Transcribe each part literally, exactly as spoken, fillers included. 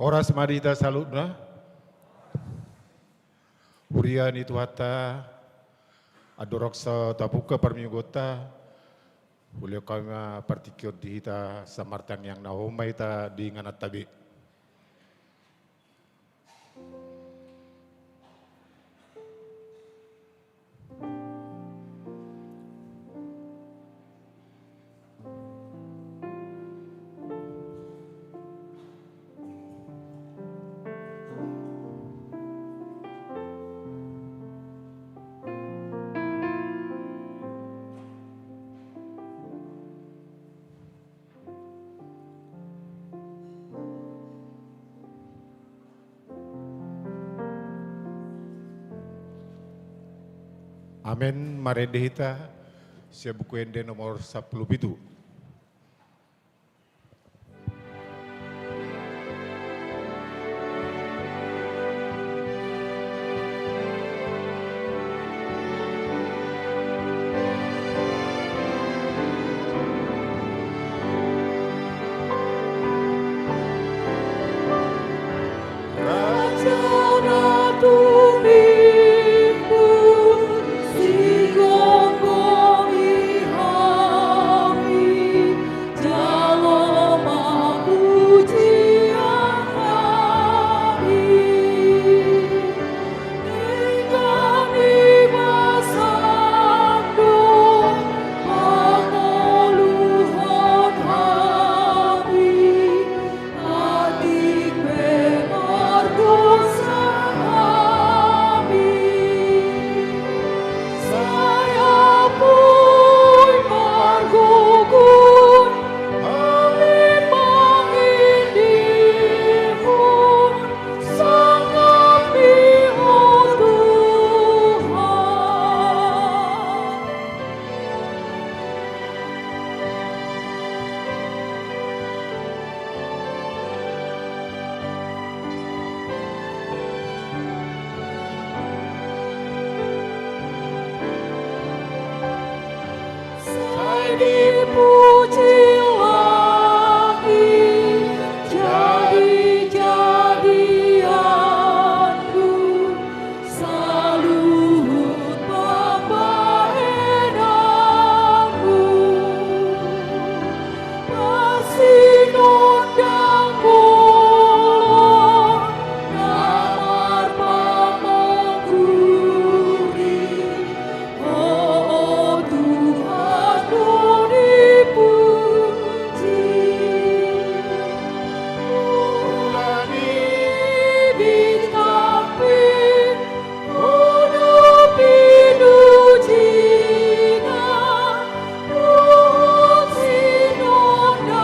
Horas ma di hita saluhutna. Huria ni Tuhanta, andorang so tapungka parmingguonta, hulehon hami ma partingkian di hita, sai martangiang na hohom ma hita di ingananta be. Amen. Marende hita sian Buku Ende nomor sampulu pitu. Sai dipuji langit, jadi-jadianmu, saluhut pambahenanmu. Parsinondangmon na marpamangguri, O Tuhan, do dipuji. Ula ni bintang pe, o do pinujina, dohot sinondangna.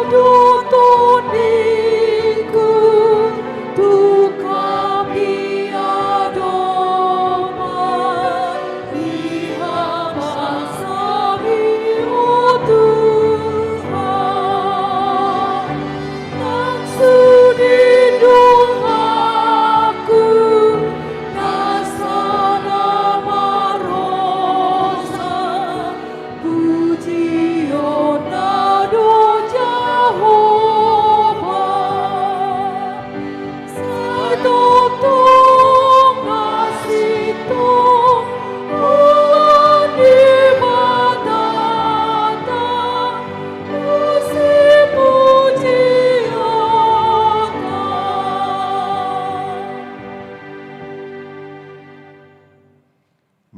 Dohot tondingku, tungkap i adopan ni habangsaMi, o Tuhan. Nang sude donganku na sada marhosa, pujionna do Jahowa. Sai tongtong na sintong, Tuhan Debatanta, husipujionta.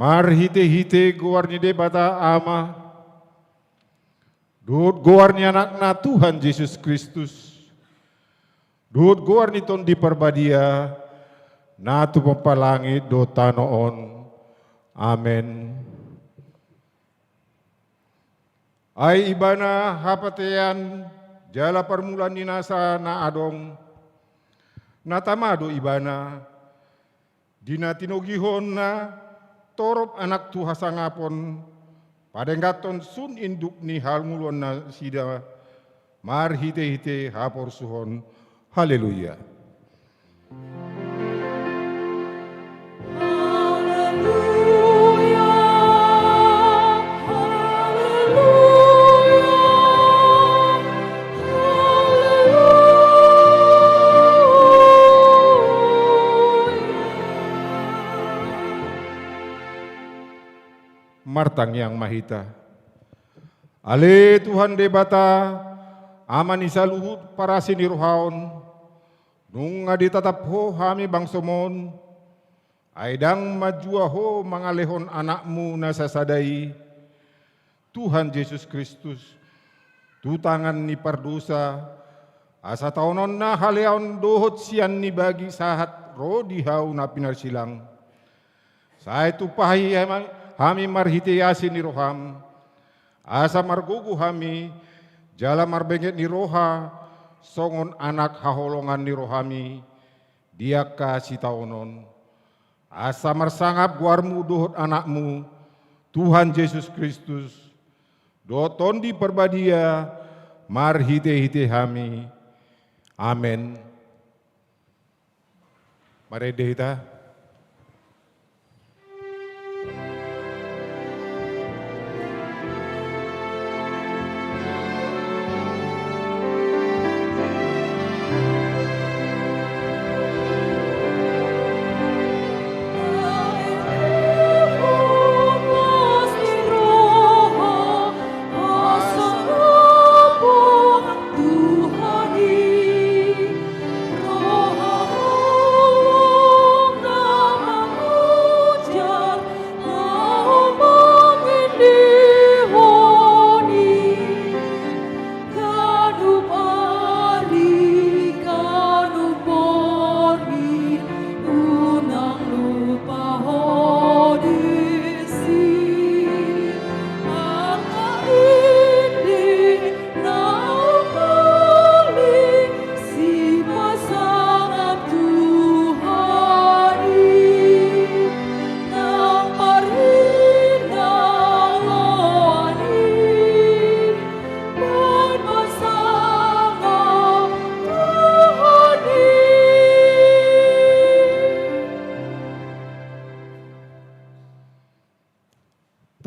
Marhitehite goar ni Debata Ama, dohot goar ni Anakna Tuhan Jesus Kristus, dohot goar ni Tondi Parbadia, na tumompa langit dohot tano on. Amen. Ai Ibana hapatean jala parmulaan ni nasa na adong, na tama do Ibana, di na tinogihonna torop anak tu hasangapon, Padengganhon sun induk ni hangoluan nasida marhite-hite haporsuhon. Haleluya. Haleluya, haleluya, haleluya. Martangiang ma hita. Ale Tuhan Debata, Ama ni saluhut parasi ni roha on, nunga ditatap Ho hami bangsoM on, ai ndang manjua Ho mangalehon AnakMu na sasada i, Tuhan Jesus Kristus, tu tangan ni pardosa, asa taononna haleaon dohot sian ni bagi sahat ro di hau na pinarsilang. Sai tumpahi hami, hami marhite asi ni rohaM, asa margogo hami jala marbenget ni roha songon anak haholongan ni rohaMi di angka sitaonon. Asa marsangap goarMu dohot AnakMu, Tuhan Jesus Kristus, dohot Tondi Parbadia, marhite-hite hami. Amen. Marende hita.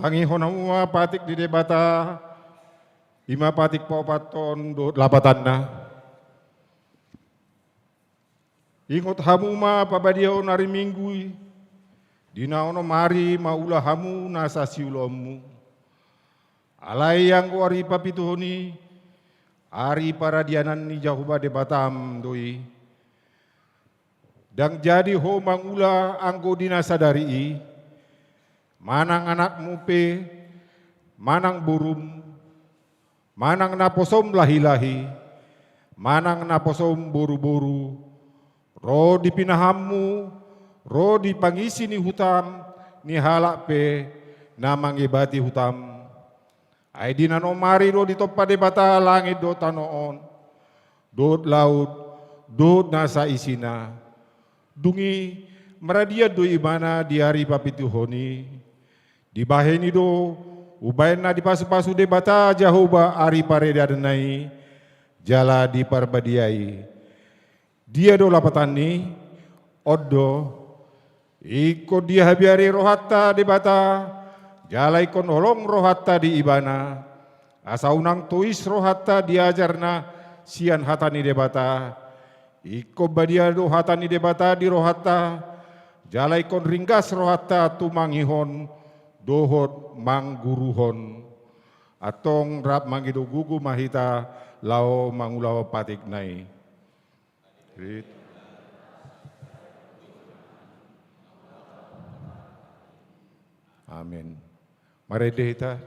Tangihon hamu ma patik ni Debata, i ma patik paopathon dohot lapatanna. Ingot hamu ma pabadiaon ari Minggu i, di na onom ari mangula hamu nasa siulaonmu. Alai anggo ari papituhon i, ari paradianan ni Jahowa Debatam do i. Ndang jadi ho mangula anggo di na sadari i, manang anakmu pe, manang borum, manang naposom lahilahi, manang naposom boruboru, ro di pinahanmu, ro di pangisi ni hutam ni halak pe na mangebati hutam. Ai di na onom ari do ditompa Debata langit dohot tano on, dohot laut, dohot nasa isina. Dung i maradian do ibana di ari papituhon i. Dibahen i do umbahen na dipasupasu Debata Jahowa ari paradianna i, jala diparbadiai. Dia do lapatan ni on do. Ingkon dihabiari rohanta Debata, jala ingkon holong rohanta di ibana. Asa unang tois rohanta di ajarna sian hata ni Debata. Ingkon badia do hata ni Debata di rohanta, jala ingkon ringgas rohanta tumangihon dohot mangguruhon. Antong rap mangido gogo ma hita laho mangulahon patikna i. Amen. Marende hita.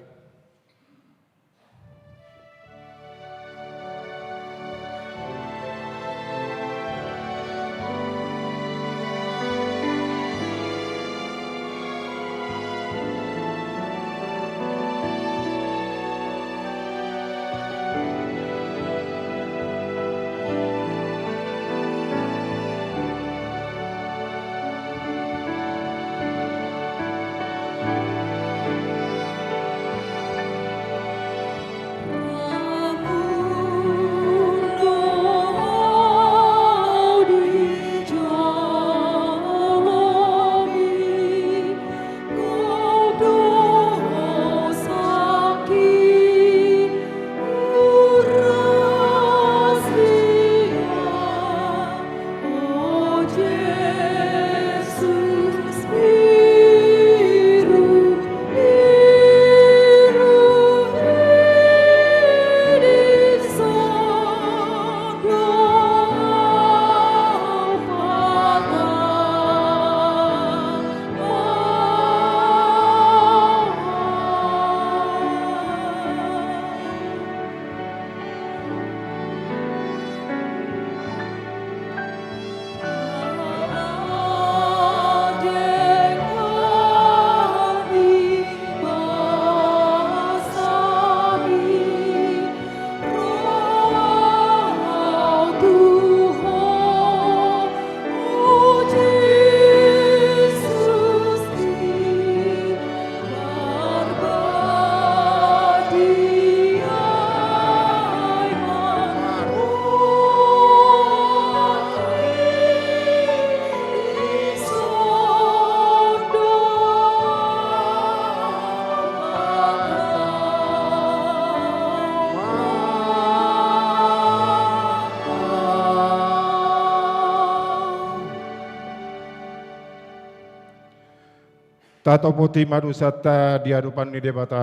Tatopoti ma dosanta di adopan ni Debata,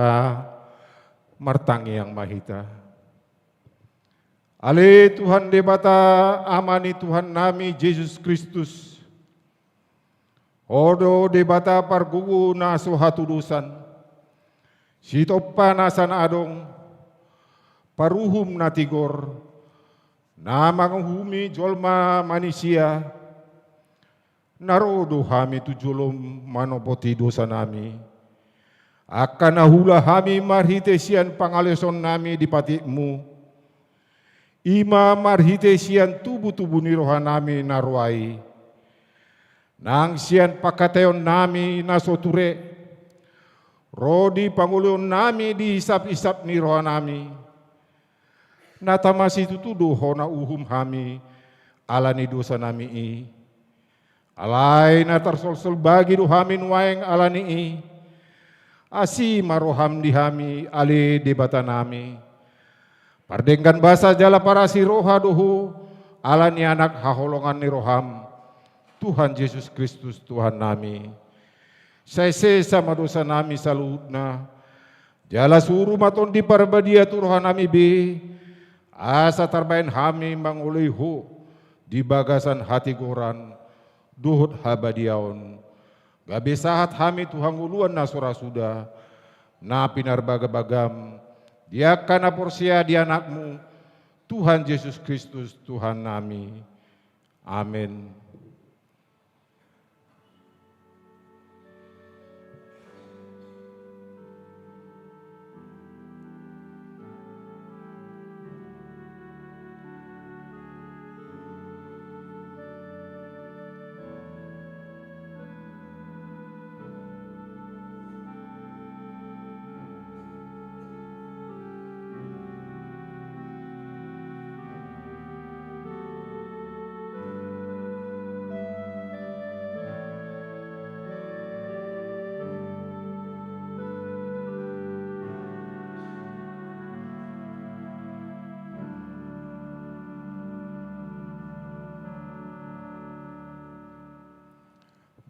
martangiang ma hita. Ale Tuhan Debata, Ama ni Tuhannami Jesus Kristus, Ho do Debata pargogo na so hatudosan, Sitompa nasa na adong, Paruhum na tigor, na manguhumi jolma manisia. Na ro do hami tu jolom manopoti dosanami, angka na huula hami marhite sian pangalaosonnami di patikmu, i ma marhite sian tubutubu ni rohanami na roa i, nang sian pangkataionnami na so ture, ro di pangoloionnami di hisaphisap ni rohanami. Na tama situtu do Ho na uhum hami ala ni dosanami i. Alai na tarsolsol bagi do hami nuaeng ala ni i. Asi ma roham di hami, ale Debatanami. Pardenggan basa jala parasi roha do Ho ala ni Anak haholongan ni roham, Tuhan Jesus Kristus Tuhannami. Sai sesa ma dosanami saluhutna, jala suru ma Tondi Parbadia tu rohanami be, asa tarbahen hami mangoloi Ho di bagasan hatigoran dohot habadiaon, gabe sahat hami tu hangoluan na so ra suda, na pinarbagabagam di angka na porsea di Anakmu, Tuhan Jesus Kristus Tuhannami. Amen.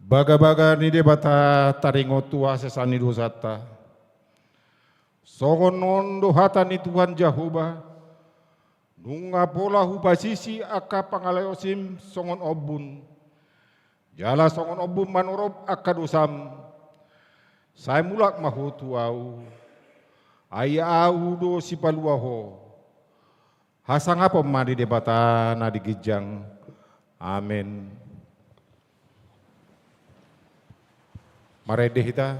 Bagabaga ni Debata taringot tu hasesaan ni dosanta. Songon on do hata ni Tuhan Jahowa: Nunga pola hupasisi angka pangalaosim songon ombun, jala songon ombun manorop angka dosam. Sai mulak ma ho tu Ahu, ai Ahu do sipalua ho. Hasangapon ma di Debata na di ginjang. Amen. Marende hita.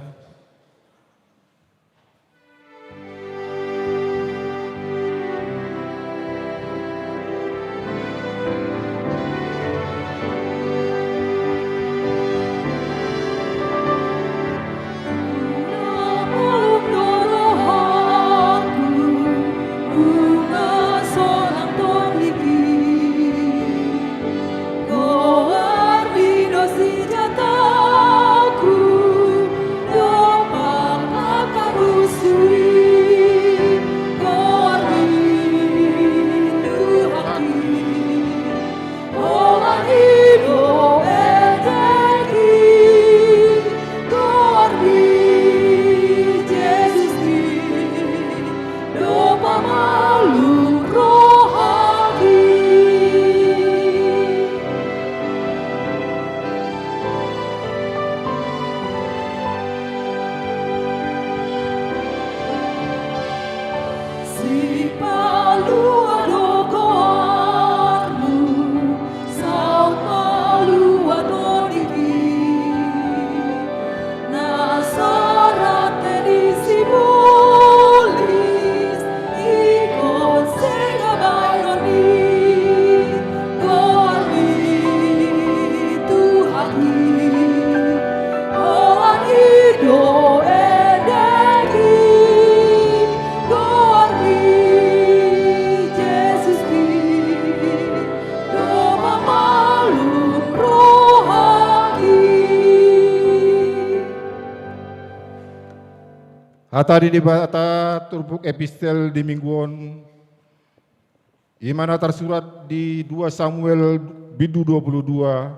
Sipalua do goarmu, saut malua do diri. Na so ra tei ni sibolis, ingkon sega baenon i goarmi, Tuhanmi. Holan i do endengki, goarmi, Jesuski, do pamalum rohangki. Hata ni Debata turpuk epistel di minggu on, i ma na tarsurat di dua Samuel bindu dua puluh dua,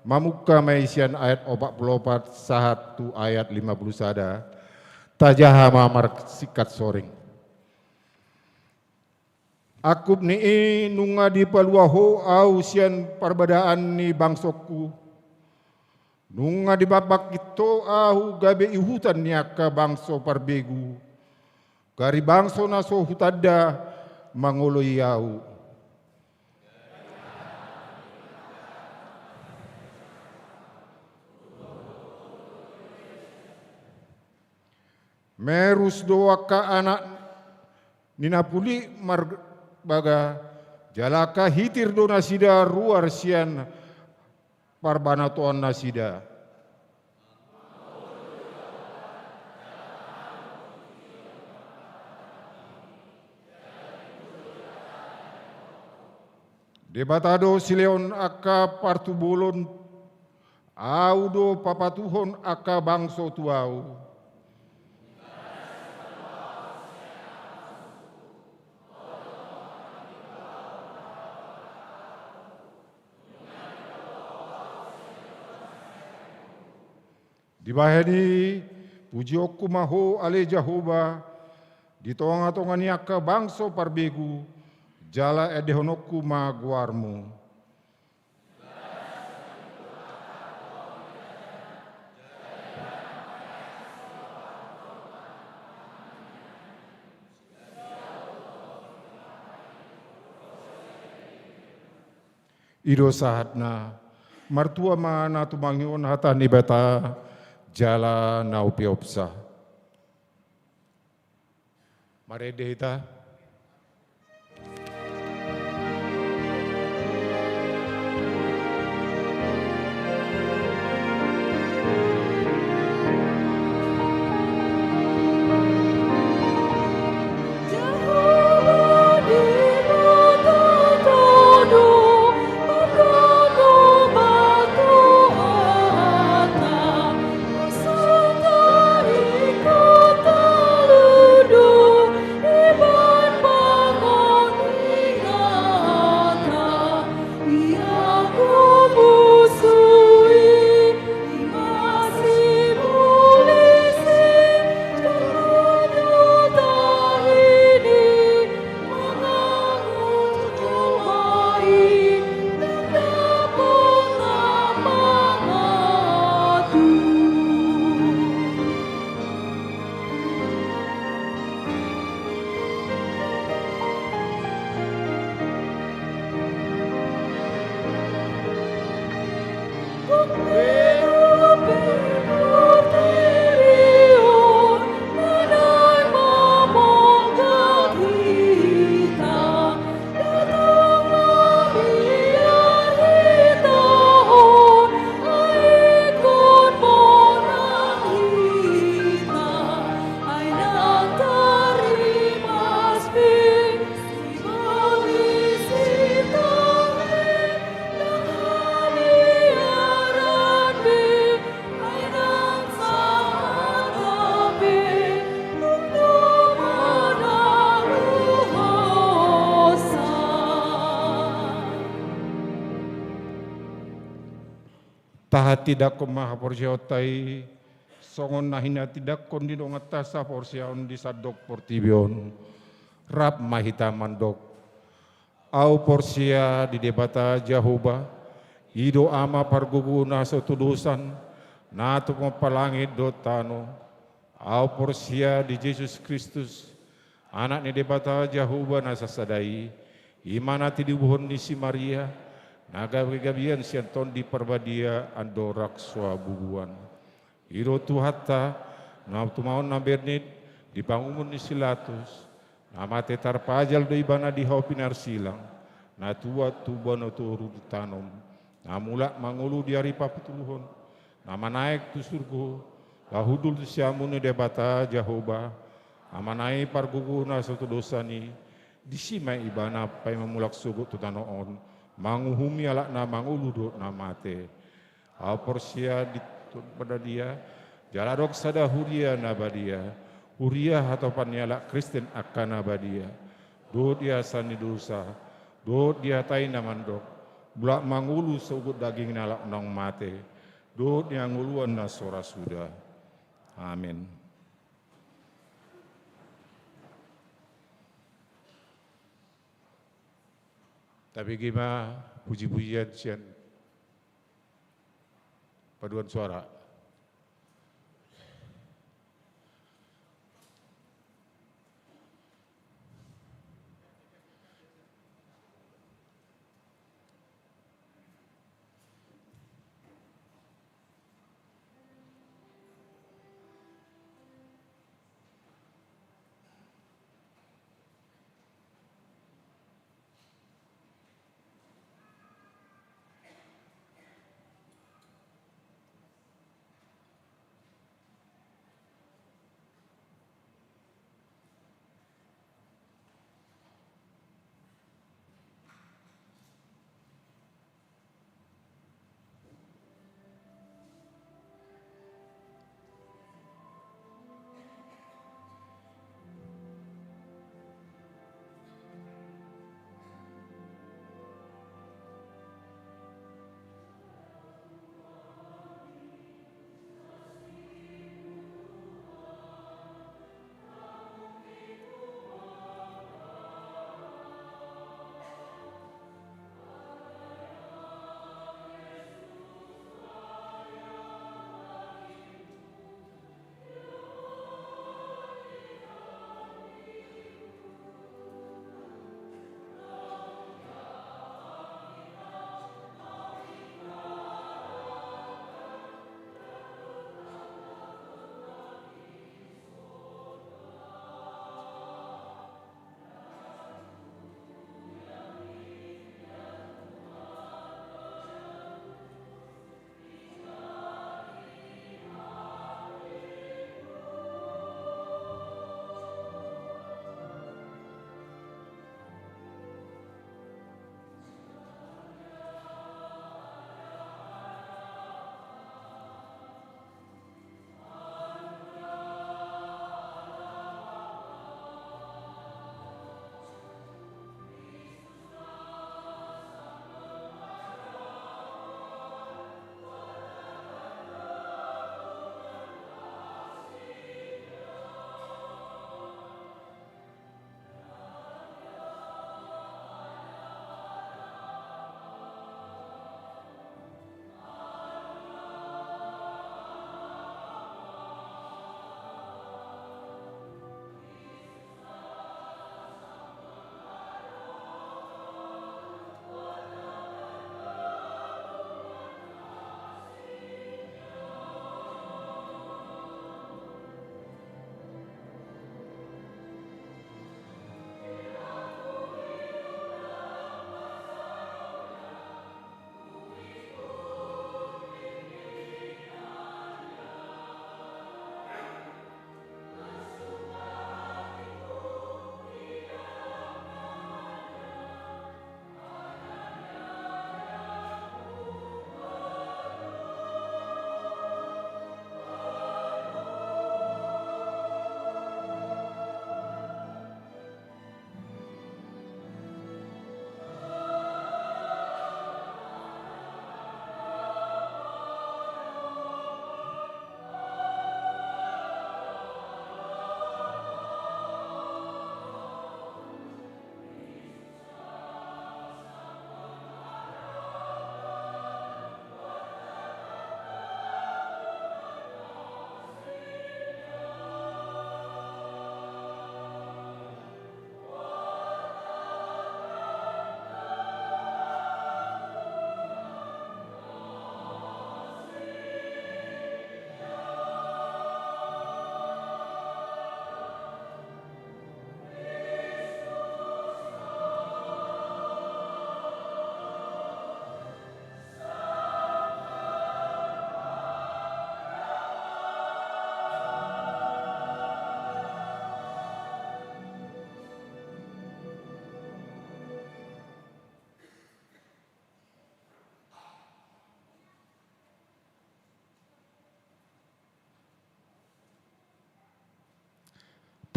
Mamungka ma i sian ayat opat pulu opat sahat tu ayat lima pulu sada. Tajaha ma marsingkat soring. Angkup ni i nunga dipalua ho ahu sian parbadaan ni bangsongku. Nunga dipambangkit ho ahu gabe ihutan ni angka bangso parbegu. Gari bangso na so hutanda mangoloi ahu. Merus do angka anak ni na pulik marbaga, jala angka hitir do nasida ruar sian parbanatoan nasida. Debata do silehon angka partubolon, ahu do papatuhon angka bangso tu ahu. Dibahen i, pujionku ma ho ale Jahowa, di tongatonga ni angka bangso parbegu, jala endehononku ma goarmu. I do sahatna. Martua ma na tumangihon hata ni Debata jala na umpeopsa. Marende hita. Tahatindangkon ma haporseaonta i, songon na hinatindangkon ni donganta sahaporseaon di sandok portibi on. Rap ma hita mandok. Ahu porsea di Debata Jahowa, i do Ama pargogo na so tudosan, na tumompa langit dohot tano. Ahu porsea di Jesus Kristus, Anak ni Debata Jahowa na sasada i, i ma na tinibuhon ni si Maria, na gabegabean sian Tondi Parbadia andorang so habubuan. I do Tuhanta, na tumaon na bernit di pangumun ni si Latus, na mate tarpajal do Ibana di hau pinarsilang, na tuat tu banua toru ditanom, na mulak mangolu di ari parpitoluhon, na manaek tu surgo, laho hundul tu siamun ni Debata Jahowa, Amana i pargogo na so tudosan i, disi ma Ibana paima mulak sogot tu tano on, manguhumi halak na mangolu dohot na mate. Ahu porsea di Tondi Parbadia, jala adong sada huria na badia, huria hatopan ni halak Kristen angka na badia, dohot di hasesaan ni dosa, dohot di hata i na mandok, Mulak mangolu sogot daging ni halak naung mate, dohot ni hangoluan na so ra suda. Amen. Tabege ma puji-pujian sian paduan suara.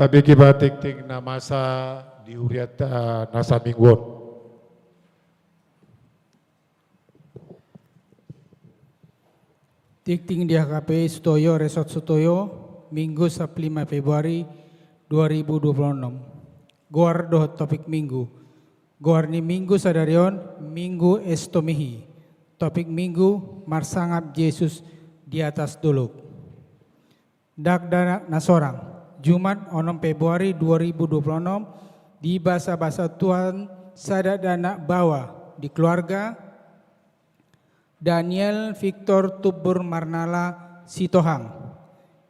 Tabege ma tingting na masa di hurianta na saminggu on. Tingting di H K B P Sutoyo, Resort Sutoyo, Minggu, sampulu lima Februari dua ribu dua puluh enam. Goar dohot topik Minggu. Goar ni Minggu sadari on, Minggu Estomihi. Topik Minggu, marsangap Jesus di atas dolok. Dakdanak na sorang. Jumat, onom Februari dua ribu dua puluh enam, dibasabasa Tuhan sada dakdanak baoa di keluarga Daniel Victor Tumbur Marnala Sitohang.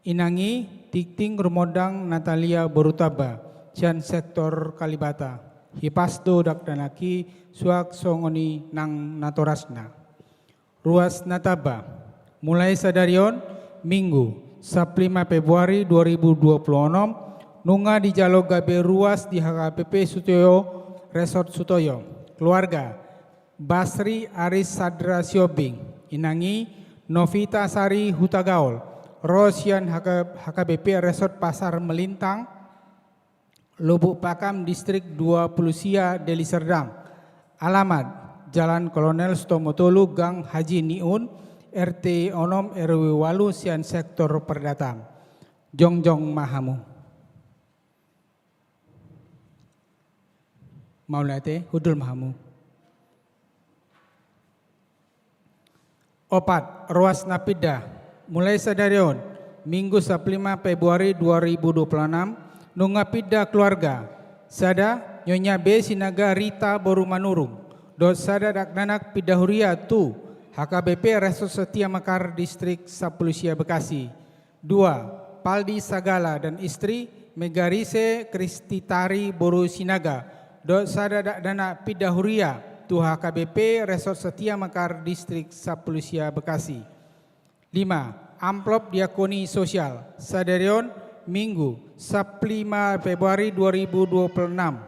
Inang i Tingting Rumondang Natalia Borutaba, sian sektor Kalibata. Hipas do dakdanak i suang songon i nang natorasna. Ruas na tamba. Mulai sadari on, Minggu, sampulu lima Februari dua ribu dua puluh enam, nunga dijalo gabe ruas di H K B P Sutoyo, Resort Sutoyo. Keluarga, Basri Aris Sadra Sihombing, inang i Novita Sari Hutagaol, ro sian H K, H K B P Resort Pasar Melintang, Lubuk Pakam, Distrik dua puluh sia, Deli Serdang. Alamat, Jalan Kolonel Sutomo tolu, Gang Haji Niun, R T onom, R W ualu, sian sektor Perdata. Jongjong ma hamu. Mauliate, hundul ma hamu. Opat, ruas na pinda. Mulai sadari on, Minggu, sampulu lima Februari dua ribu dua puluh enam, nunga pinda keluarga. Sada, Nyonya B Sinaga Rita boru Manurung, dohot sada dakdanak pinda huria tu H K B P Resort Setia Mekar, Distrik sampulu sia, Bekasi. Dua, Paldi Sagala dan istri, Megarise Kristitari boru Sinaga, dohot sada dakdanak pinda huria tu H K B P Resort Setia Mekar, Distrik sampulu sia, Bekasi. Lima, amplop diakoni sosial. Sadari on, Minggu, sampulu lima Februari dua ribu dua puluh enam.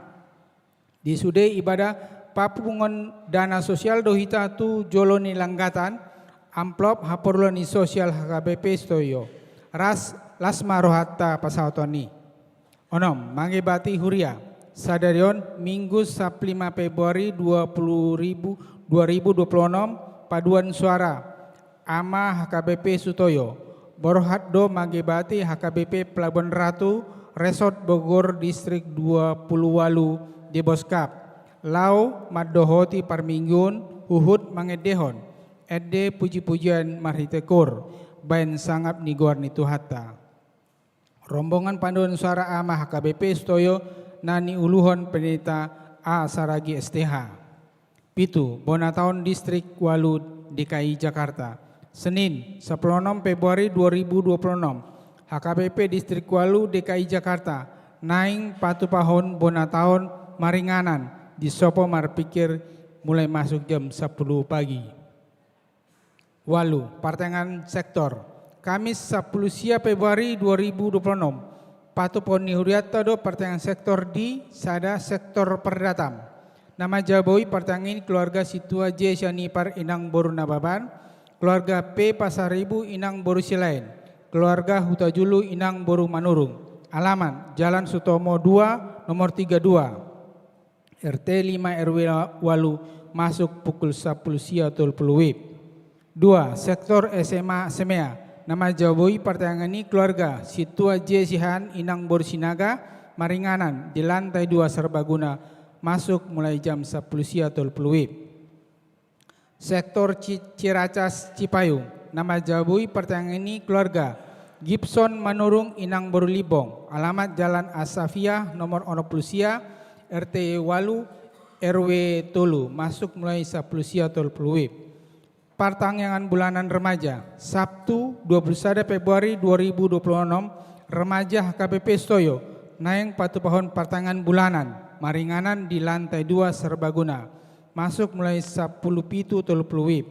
Di sude ibadah papungutan dana sosial do hita tu jolo ni langgatan, amplop haporluan ni sosial H K B P Sutoyo. Ras, las ma rohanta pasahaton i. Onom, mangebati huria. Sadari on, Minggu, sampulu lima Februari dua puluh ribu, dua ribu dua puluh enam, paduan suara. Ama H K B P Sutoyo, borhat do mangebati H K B P Pelabuhan Ratu, Resort Bogor, Distrik dua puluh ualu, Deboskap. Laho mandohoti parmingguon, huhut mangendehon ende pujipujian marhite koor, baen sangap ni goar ni Tuhanta. Rombongan pandohan suara ama H K B P Sutoyo na niuluhon Pendeta A Saragi S T H. Pitu, bona taon Distrik ualu D K I Jakarta. Senin, sampulu onom Februari dua ribu dua puluh enam, H K B P Distrik ualu D K I Jakarta naeng patupahon bona taon maringanan di sopo marpingkir mulai masuk jam sampulu pagi. Ualu, partangiangan sektor. Kamis, sampulu sia Februari dua ribu dua puluh enam, patupahon ni hurianta do partangiangan sektor di sada sektor Perdata. Na manjaboi partangiangan i keluarga Sintua J Sianipar inang boru Nababan, keluarga P Pasaribu inang boru Silaen, keluarga Hutajulu inang boru Manurung. Alamat, Jalan Sutomo dua, nomor tiga dua. R T lima R W ualu, masuk pukul sampulu sia tolu pulu WIB. Dua, sektor S M A Semea. Na manjaboi partangiangan i keluarga Sintua J Siahaan inang boru Sinaga, maringanan di lantai dua serbaguna, masuk mulai jam sampulu sia tolu pulu WIB. Sektor Ci-, Ciracas Cipayung. Na manjaboi partangiangan i keluarga Gibson Manurung inang boru Limbong. Alamat Jalan Asafiah nomor onom pulu sia, R T ualu, R W tolu, masuk mulai sampulu sia tolu pulu WIB. Partangiangan bulanan remaja. Sabtu, dua puluh sada Februari dua ribu dua puluh enam, remaja H K B P Sutoyo naeng patupahon partangiangan bulanan maringanan di lantai dua serbaguna, masuk mulai sampulu pitu tolu pulu WIB.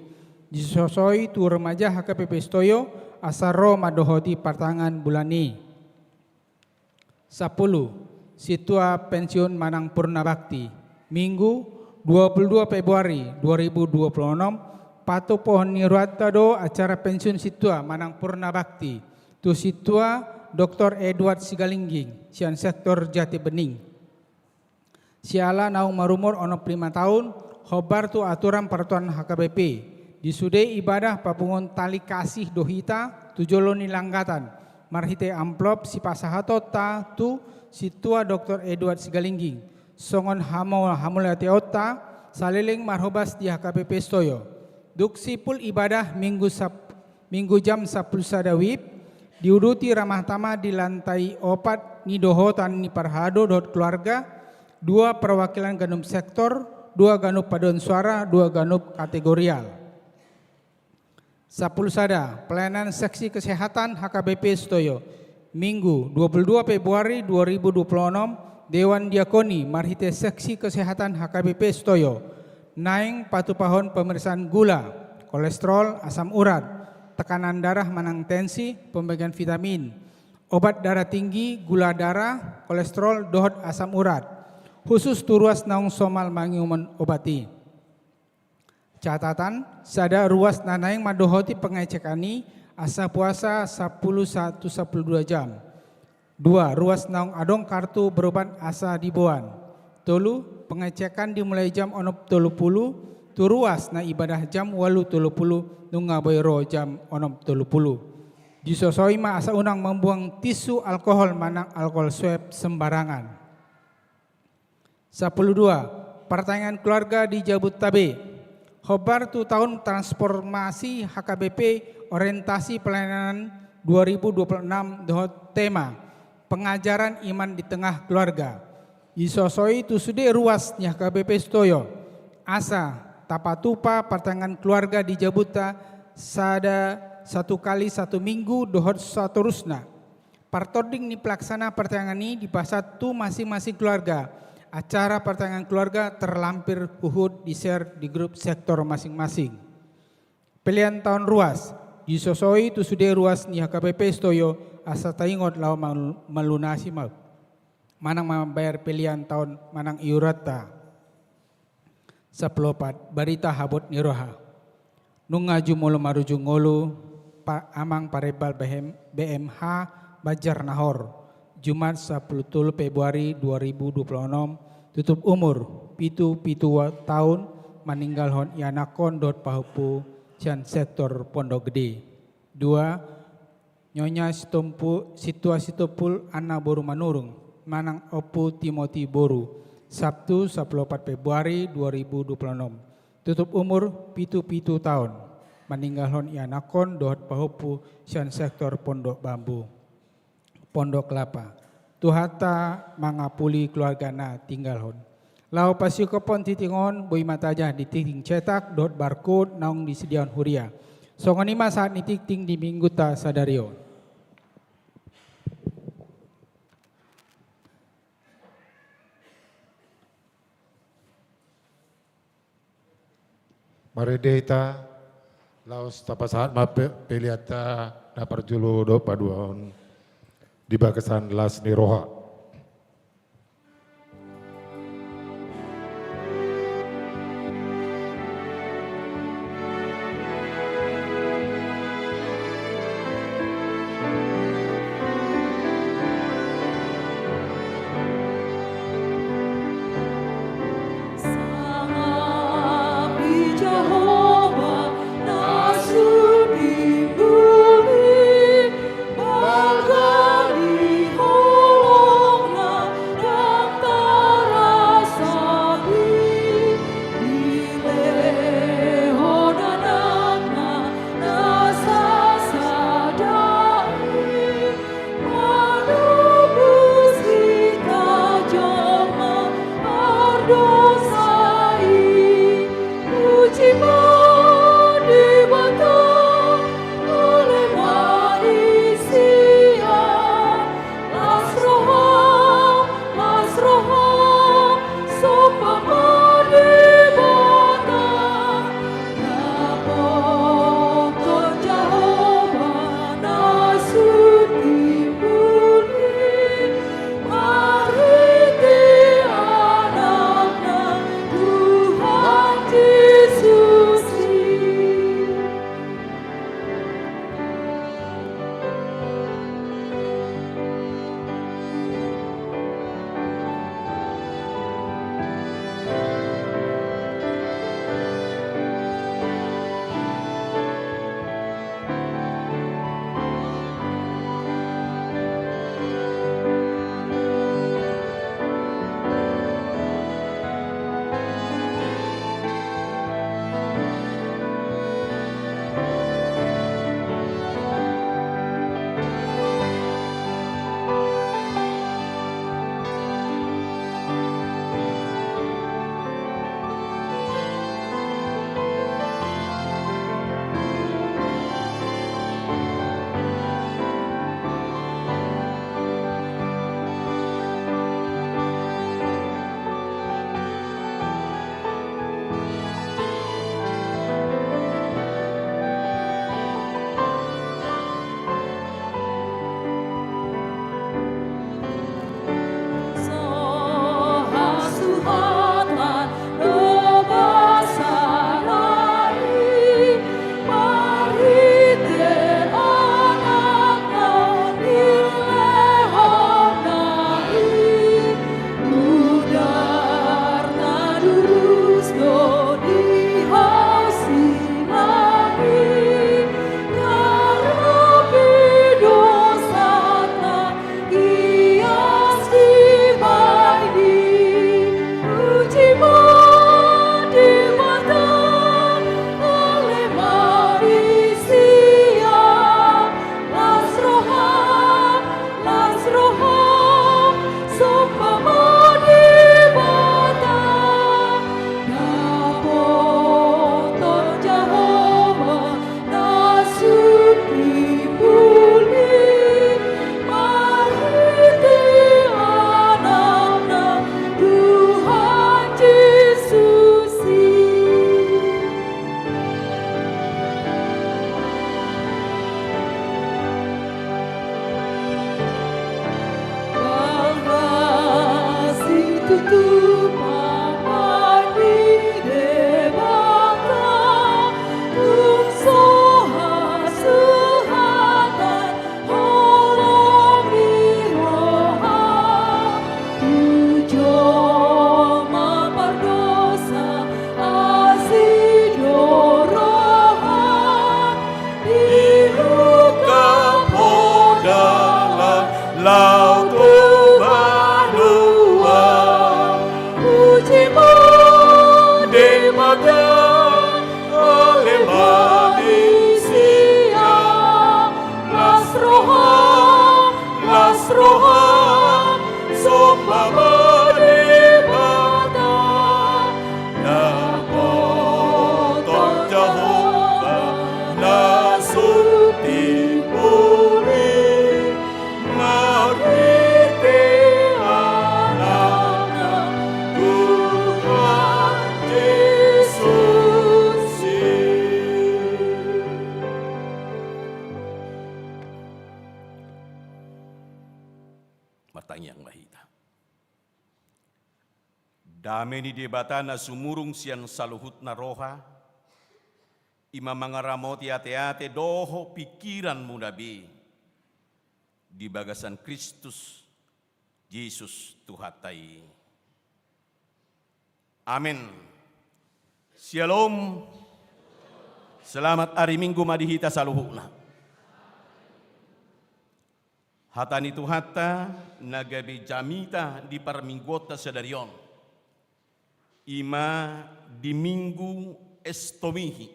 Disosoi tu remaja H K B P Sutoyo asa ro mandohoti partangiangan bulan i. Sampulu, sintua pensiun manang purna bakti. Minggu, dua puluh dua Februari dua ribu dua puluh enam, patupahon ni rohanta do acara pensiun sintua manang purna bakti tu sintua Doktor Edward Sigalingging, sian sektor Jatibening. Siala naung marumur onom pulu lima taon, hombar tu aturan paraturan H K B P, Di sude ibadah papunguhon tali kasih do hita tu jolo ni langgatan, marhite amplop sipasahatonta tu Sintua Doktor Edward Sigalingging, songon hamo-, hamauliateonta saleleng marhobas di H K B P Sitoyo. Dung simpul ibadah Minggu sap-, Minggu jam sampulu sada WIB, diuduti ramah tamah di lantai opat nidohotan ni parhalado dohot keluarga, dua perwakilan ganup sektor, dua ganup paduan suara, dua ganup kategorial. Sampulu sada, pelayanan seksi kesehatan H K B P Sitoyo. Minggu, dua puluh dua Februari dua ribu dua puluh enam, Dewan Diakoni marhite seksi kesehatan H K B P Sitoyo naeng patupahon pemeriksaan gula, kolesterol, asam urat, tekanan darah manang tensi, pembagian vitamin, obat darah tinggi, gula darah, kolesterol, dohot asam urat, khusus tu ruas naung somal mangihut obat i. Catatan, sada ruas na naeng mandohoti pengecekan i asa puasa sampulu sada tu sampulu dua jam. Dua, ruas naung adong kartu berobat asa diboan. Tolu, pengecekan dimulai jam onom tolu pulu, tu ruas na ibadah jam ualu tolu pulu, nunga boi ro jam onom tolu pulu. Disosoi ma asa unang mambuang tisu alkohol manang alkohol swab sembarangan. Sampulu dua, partangiangan keluarga di Jabodetabek. Hombar tu tahun transformasi H K B P orientasi pelayanan dua ribu dua puluh enam dohot tema pengajaran iman di tengah keluarga. Disosoi tu sude ruas ni H K B P Sitoyo asa tapatupa partangiangan keluarga di Jabodetabek sada satu kali satu minggu dohot saterusna. Partording ni pelaksana partangiangan i dipasahat tu masing-masing keluarga. Acara partangiangan keluarga terlampir huhut di-share di grup sektor masing-masing. Pelean taon ruas, disosoi tu sude ruas ni H K B P Sitoyo asa taingot laho mal-, malunasi ma-, manang mambayar pelean taon manang iuranta. Sampulu opat, barita habot ni roha. Nunga jumolo marujung ngolu, pa-, amang parembal B M, B M H Banjar Nahor, Jumat sampulu tolu Februari dua ribu dua puluh enam, tutup umur pitu pitu taon, maninggalhon ianakhon dohot pahompu sian sektor Pondok Gede. Dua, Nyonya Sitompu-, Sintua Sitompul Anna boru Manurung, manang Ompu Timoti boru, Sabtu sampulu opat Februari dua ribu dua puluh enam. Tutup umur pitu pitu taon. Maninggalhon ianakhon dohot pahompu sian sektor Pondok Bambu. Pondok Kelapa. Tuhanta mangapuli keluarga na tinggalhon. Laho pasingkophon tingting on, boi ma tajaha di tingting cetak dohot barcode naung disediahon huria. Songon i ma sahat ni tingting di minggunta sadari on. Marende hita, laos tapasahat ma pe-, peleanta na parjolo dohot paduahon di bagasan las ni roha. Dame ni Debata na sumurung sian saluhutna roha, i ma mangaramoti ateate dohot pingkiranmuna be di bagasan Kristus Jesus Tuhanta i. Amen. Syalom. Selamat ari Minggu ma di hita saluhutna. Hata ni Tuhanta na gabe jamita di parmingguonta sadari on, i ma di Minggu Estomihi.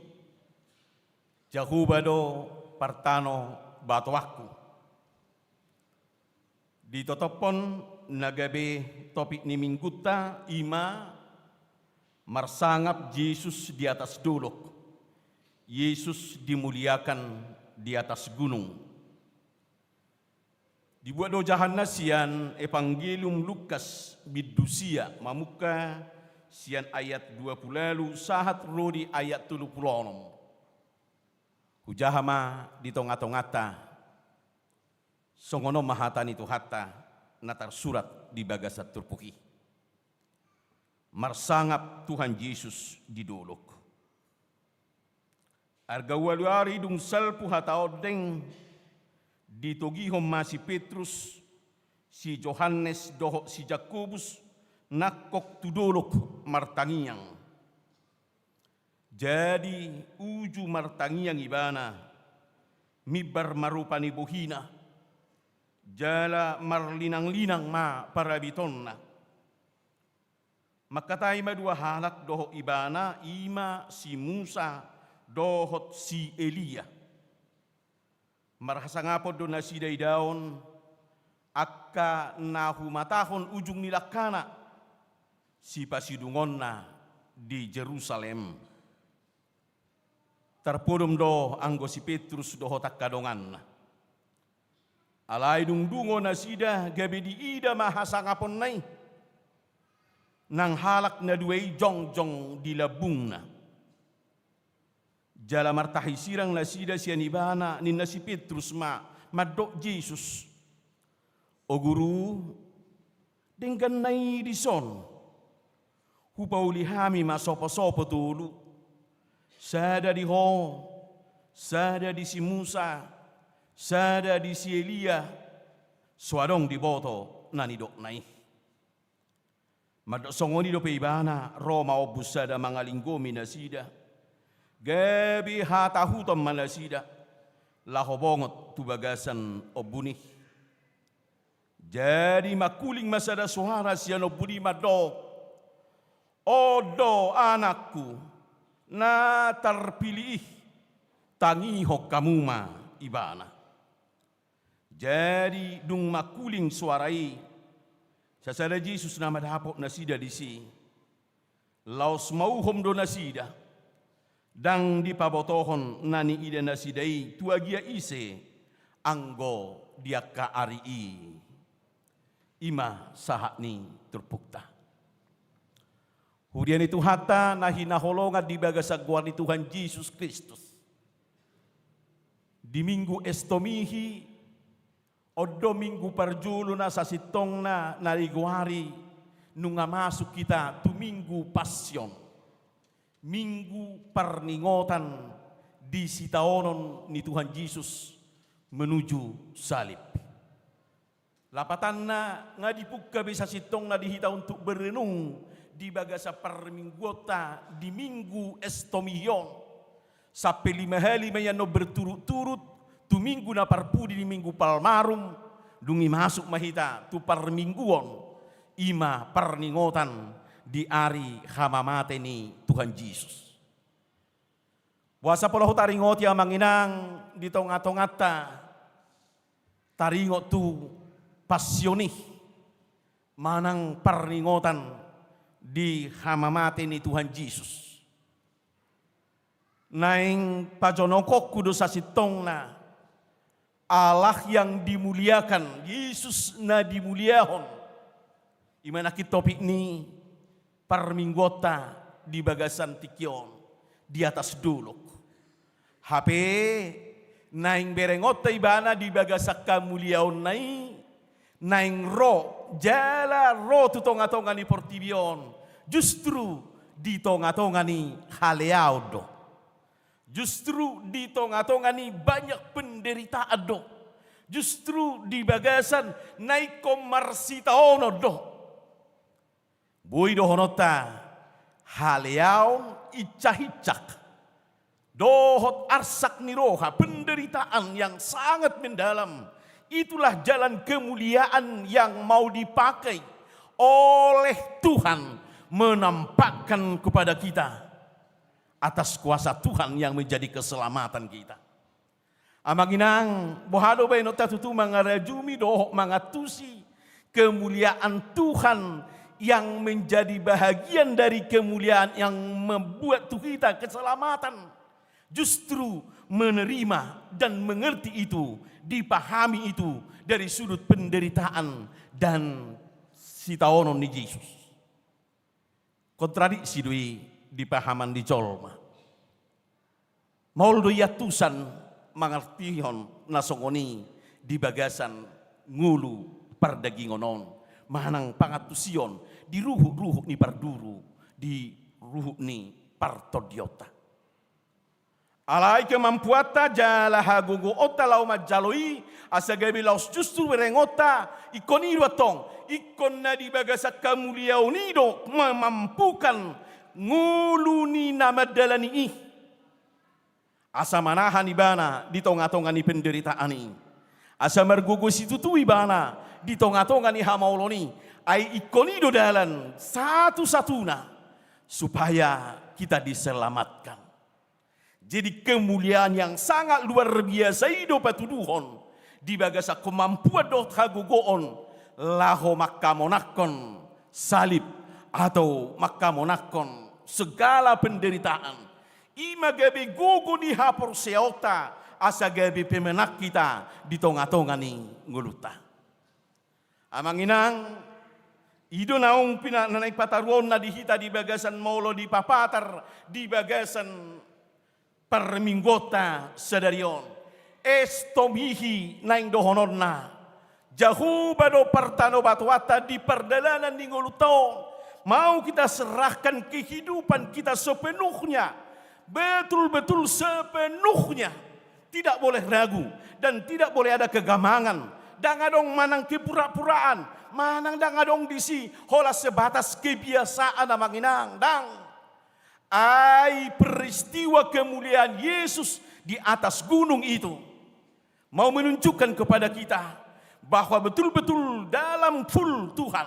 Jahowa do partano batoanku. Ditotophon na gabe topik ni minggunta i ma marsangap Jesus di atas dolok. Yesus dimuliakan di atas gunung. Dibuat do jahanna sian Evanggelium Lukas bindu sia mamungka sian ayat dua pulu ualu sahat ro di ayat tolu pulu onom. Hujaha ma di tongatonganta. Songon on ma hata ni Tuhanta na tarsurat di bagasan turpuk i. Marsangap Tuhan Jesus di dolok. Arga ualu ari dung salpu hata ondeng, ditogihon ma si Petrus, si Johannes dohot si Jakobus nangkok tu dolok martangiang. Jadi uju martangiang ibana, mimbar ma rupani bohina, jala marlinanglinang ma parabitonna. Mangkatai ma dua halak dohot ibana, i ma si Musa dohot si Elia. Marhasangapon do nasida idaon angka na humatahon ujung ni langkana, sipasidungonna di Jerusalem. Tarpodom do anggo si Petrus dohot angka donganna. Alai dung dungo nasida gabe diida ma hasangaponna i, nang halak na dua i jongjong di lambungna. Jala martahi sirang nasida sian ibana, ninna si Petrus ma mandok Jesus: O Guru, dengganna i dison. Hupauli hami ma soposopo tolu, sada di Ho, sada di si Musa, sada di si Elia, so adong diboto na nidokna i. Mandok songon i dope ibana, ro ma ombun sada mangalinggomi nasida. Gabe hatahuton ma nasida laho bongot tu bagasan ombun i. Jadi mangkuling ma sada suara sian ombun i mandok: On do Anakku na tarpilih i, tangihon hamu ma Ibana. Jadi dung mangkuling suara i, sasada Jesus nama dapot nasida disi. Laos mauhom do nasida, ndang dipabotohon na niida nasida i tu agia ise anggo di angka ari i. I ma sahat ni turpukta. Huria ni Tuhanta na hinaholongan di bagasan goar ni Tuhan Jesus Kristus. Di Minggu Estomihi, on do minggu parjolo na sasintongna na digoari nunga masuk hita tu Minggu Passion, minggu parningotan di sitaonon ni Tuhan Jesus menuju salib. Lapatanna, nga dipungka be sasintongna di hita untuk berenung di bagasan parmingguonta di Minggu Estomihi on. Sampe lima hali ma i annon berturut-turut, tu minggu na parpudi di Minggu Palmarum, dung i masuk ma hita tu parmingguon, i ma parningotan di ari hamamate ni Tuhan Jesus. Boasa pola hutaringoti, amang inang, di tonga-tonganta, taringot tu Passion i, manang parningotan di hamamate ni Tuhan Jesus. Naeng pajonokkonku do sasintongna, Allah yang dimuliakan, Jesus na dimuliahon. I ma nangkin topik ni parmingguonta di bagasan tingki on, di atas dolok. Hape naeng berengonta Ibana di bagasan hamuliaonna i, naeng ro, jala ro tu tonga-tonga ni portibi on, Justru di tonga-tonga ni haleaon do. Justru di tonga-tonga ni banyak penderitaan do. Justru di bagasan na ingkon marsitaonon do. Boi dohononta haleaon, incak-incak dohot arsak ni roha, penderitaan yang sangat mendalam, itulah jalan kemuliaan yang mau dipakai oleh Tuhan menampakkan kepada kita atas kuasa Tuhan yang menjadi keselamatan kita. Amang inang, boha do baenonta tutu mangarajumi dohot mangantusi kemuliaan Tuhan yang menjadi bahagian dari kemuliaan yang membuat tu hita keselamatan? Justru menerima dan mengerti itu, dipahami itu dari sudut penderitaan dan sitaonon ni Jesus. Kontradiksi do i di pahaman ni jolma. Maol do i antusan mangartihon na songon i di bagasan ngolu pardagingon on, manang pangantusion di ruhut-ruhut ni parduru, di ruhut ni partondionta. Alai kemampuanta jala hagogoonta laho manjalo i, asa gabe laos justru berengonta, ingkon i do antong, ingkon na di bagasan hamuliaon i do memampukan ngolu ni na mandalani i. Asa manahan ibana di tonga-tonga ni penderitaan i. Asa margogo situtu ibana di tonga-tonga ni hamaolon i. Ai ingkon i do dalan satu-satuna supaya kita diselamatkan. Jadi kemuliaan yang sangat luar biasa i do patuduhon di bagasan kemampuan dohot hagogoon laho manghamonangkon salib atau manghamonangkon segala penderitaan. I ma gabe gogo ni haporseaonta asa gabe pemenang hita di tonga-tonga ni ngolunta. Amang inang, i do naung pina-, na naeng pataruonna di hita di bagasan molo dipapatar di bagasan parmingguonta sadari on. Estomihi naeng dohononna. Jahowa do partanobatoanta di pardalanan ni ngolunta on. Mau kita serahkan kehidupan kita sepenuhnya, betul-betul sepenuhnya. Tidak boleh ragu dan tidak boleh ada kegamangan. Ndang adong manang kepura-puraan, manang ndang adong disi holan sebatas kebiasaan, amang inang, ndang. Ai peristiwa kemuliaan Yesus di atas gunung itu mau menunjukkan kepada kita bahwa betul-betul dalam full Tuhan,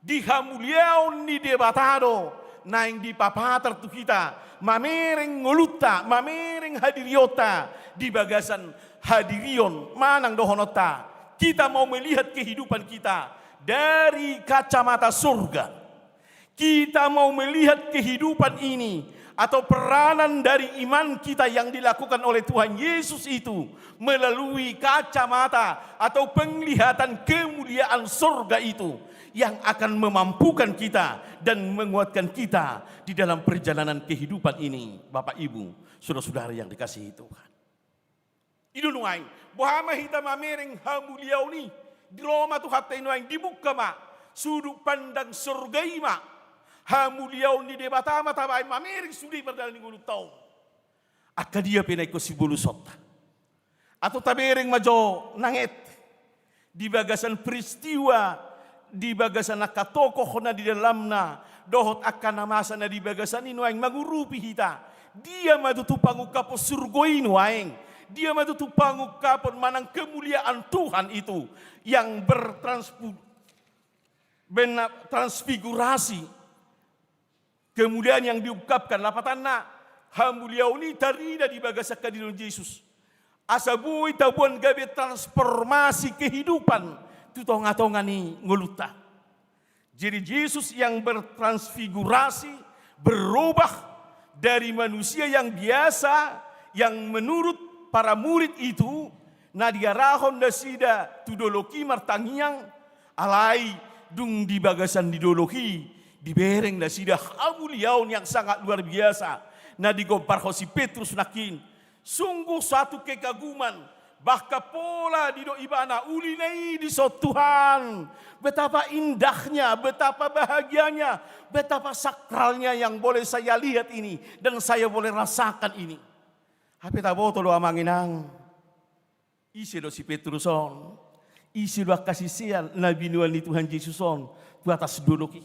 di hamuliaon ni Debata do naeng dipapatar tu hita, mamereng ngolunta, mamereng hadirionta di bagasan hadirion manang dohononta. Kita mau melihat kehidupan kita dari kacamata surga. Kita mau melihat kehidupan ini atau peranan dari iman kita yang dilakukan oleh Tuhan Yesus itu melalui kacamata atau penglihatan kemuliaan surga itu yang akan memampukan kita dan menguatkan kita di dalam perjalanan kehidupan ini, Bapak Ibu, saudara-saudara yang dikasihi Tuhan. I do nuaeng, boha ma hita mamereng hamuliaon i? Di ro ma Tuhanta i nuaeng, dibuka ma sudut pandang sorga i ma. Hamuliaon ni Debata ma tabaen mamereng sude i pardalanan ni ngolunta on. Angka dia pe na ingkon sibolusonta? Atau tabereng ma jo nanget di bagasan peristiwa, di bagasan angka tokoh na di dalamna, dohot angka na masa na di bagasan i nuaeng mangurupi hita. Dia ma tutu pangungkapon surgo i nuaeng? Dia ma tutu pangungkapon manang kemuliaan Tuhan itu yang bertranspu-, bena-, transfigurasi? Kemuliaan yang diungkapkan, lapatanna, hamuliaon i tarida di bagasan hadirion Jesus. Asa boi taboan gabe transformasi kehidupan tu tonga-tonga ni ngolunta. Jadi Jesus yang bertransfigurasi, berubah dari manusia yang biasa, yang menurut para murid itu, na diarahon nasida tu dolok i martangiang, alai dung di bagasan ni dolok i, dibereng nasida hamuliaon yang sangat luar biasa, na digombarhon si Petrus nangkin. Sungguh suatu kekaguman, Bahkan pola didok ibana, ulina i dison Tuhan. Betapa indahnya, betapa bahagianya, betapa sakralnya yang boleh saya lihat ini dan saya boleh rasakan ini. Hape taboto do, amang inang, ise do si Petrus on, ise do angka sisean na binoan ni Tuhan Jesus on tu atas dolok i.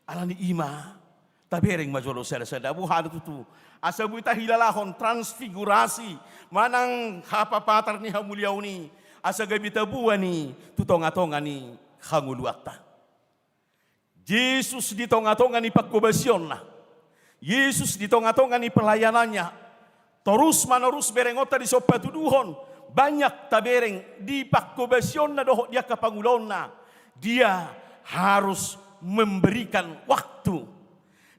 Alani i ma, tabereng ma jolo sada-sada, boha do tutu, asa boi tahilalahon transfigurasi manang hapapatar ni hamuliaon i, asa gabe taboan i tu tonga-tonga ni hangoluanta. Jesus di tonga-tonga ni pangkobasionna, Jesus di tonga-tonga ni pelayanannya, torus-manorus berengonta dison patuduhon, banyak tabereng di pangkobasionna dohot di angka pangulaonna, dia harus memberikan waktu.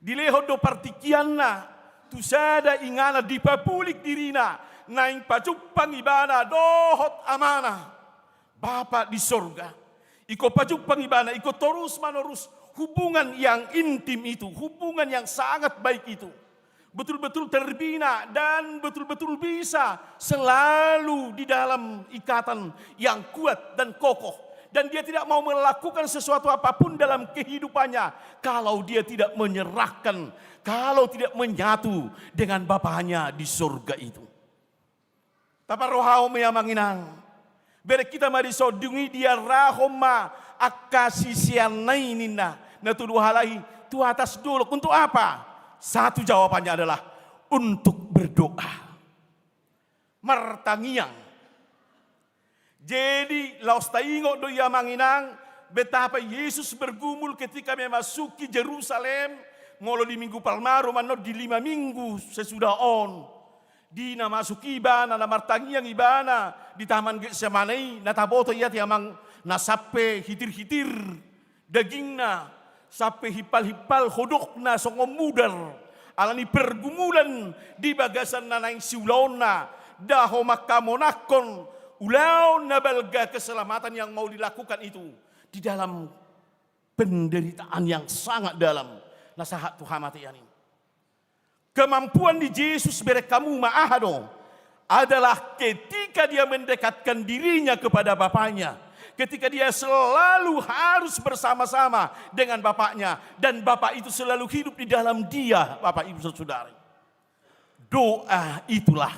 Dilehon do partingkianna tu sada inganan, dipapulik dirina, naeng pajumpang ibana dohot Amana. Bapa di sorga. Ingkon pajumpang ibana, ingkon torus-manorus hubungan yang intim itu, hubungan yang sangat baik itu. Betul-betul terbina dan betul-betul bisa selalu di dalam ikatan yang kuat dan kokoh. Dan dia tidak mau melakukan sesuatu apapun dalam kehidupannya kalau dia tidak menyerahkan, kalau tidak menyatu dengan Bapanya di sorga itu. Taparrohahon ma i, amang inang. Bereng hita ma dison, dung i diarahon ma angka siseanna i, ninna, na tolu halak i tu atas dolok. Untuk apa? Satu jawabannya adalah untuk berdoa. Martangiang. Jadi, laos taingot do i, amang inang, betapa Jesus bergumul ketika memasuki Jerusalem, molo di Minggu Palmarum, annon di lima minggu sesudah on. Di na masuk ibana, na martangiang ibana di Taman Getsemane i, na taboto i ate, amang, na sampe hitir-hitir dagingna, sampe himpal-himpal hodokna songon mudar. Alani pergumulan di bagasan na naeng siulaonna, daho manghamonangkon ulaon na balga, keselamatan yang mau dilakukan itu di dalam penderitaan yang sangat dalam, na sahat tu hamatean i. Kemampuan di Jesus, bereng hamu ma, aha do? Adalah ketika dia mendekatkan dirinya kepada Bapanya, ketika dia selalu harus bersama-sama dengan Bapaknya, dan Bapa itu selalu hidup di dalam dia, Bapak Ibu Saudara. Doa itulah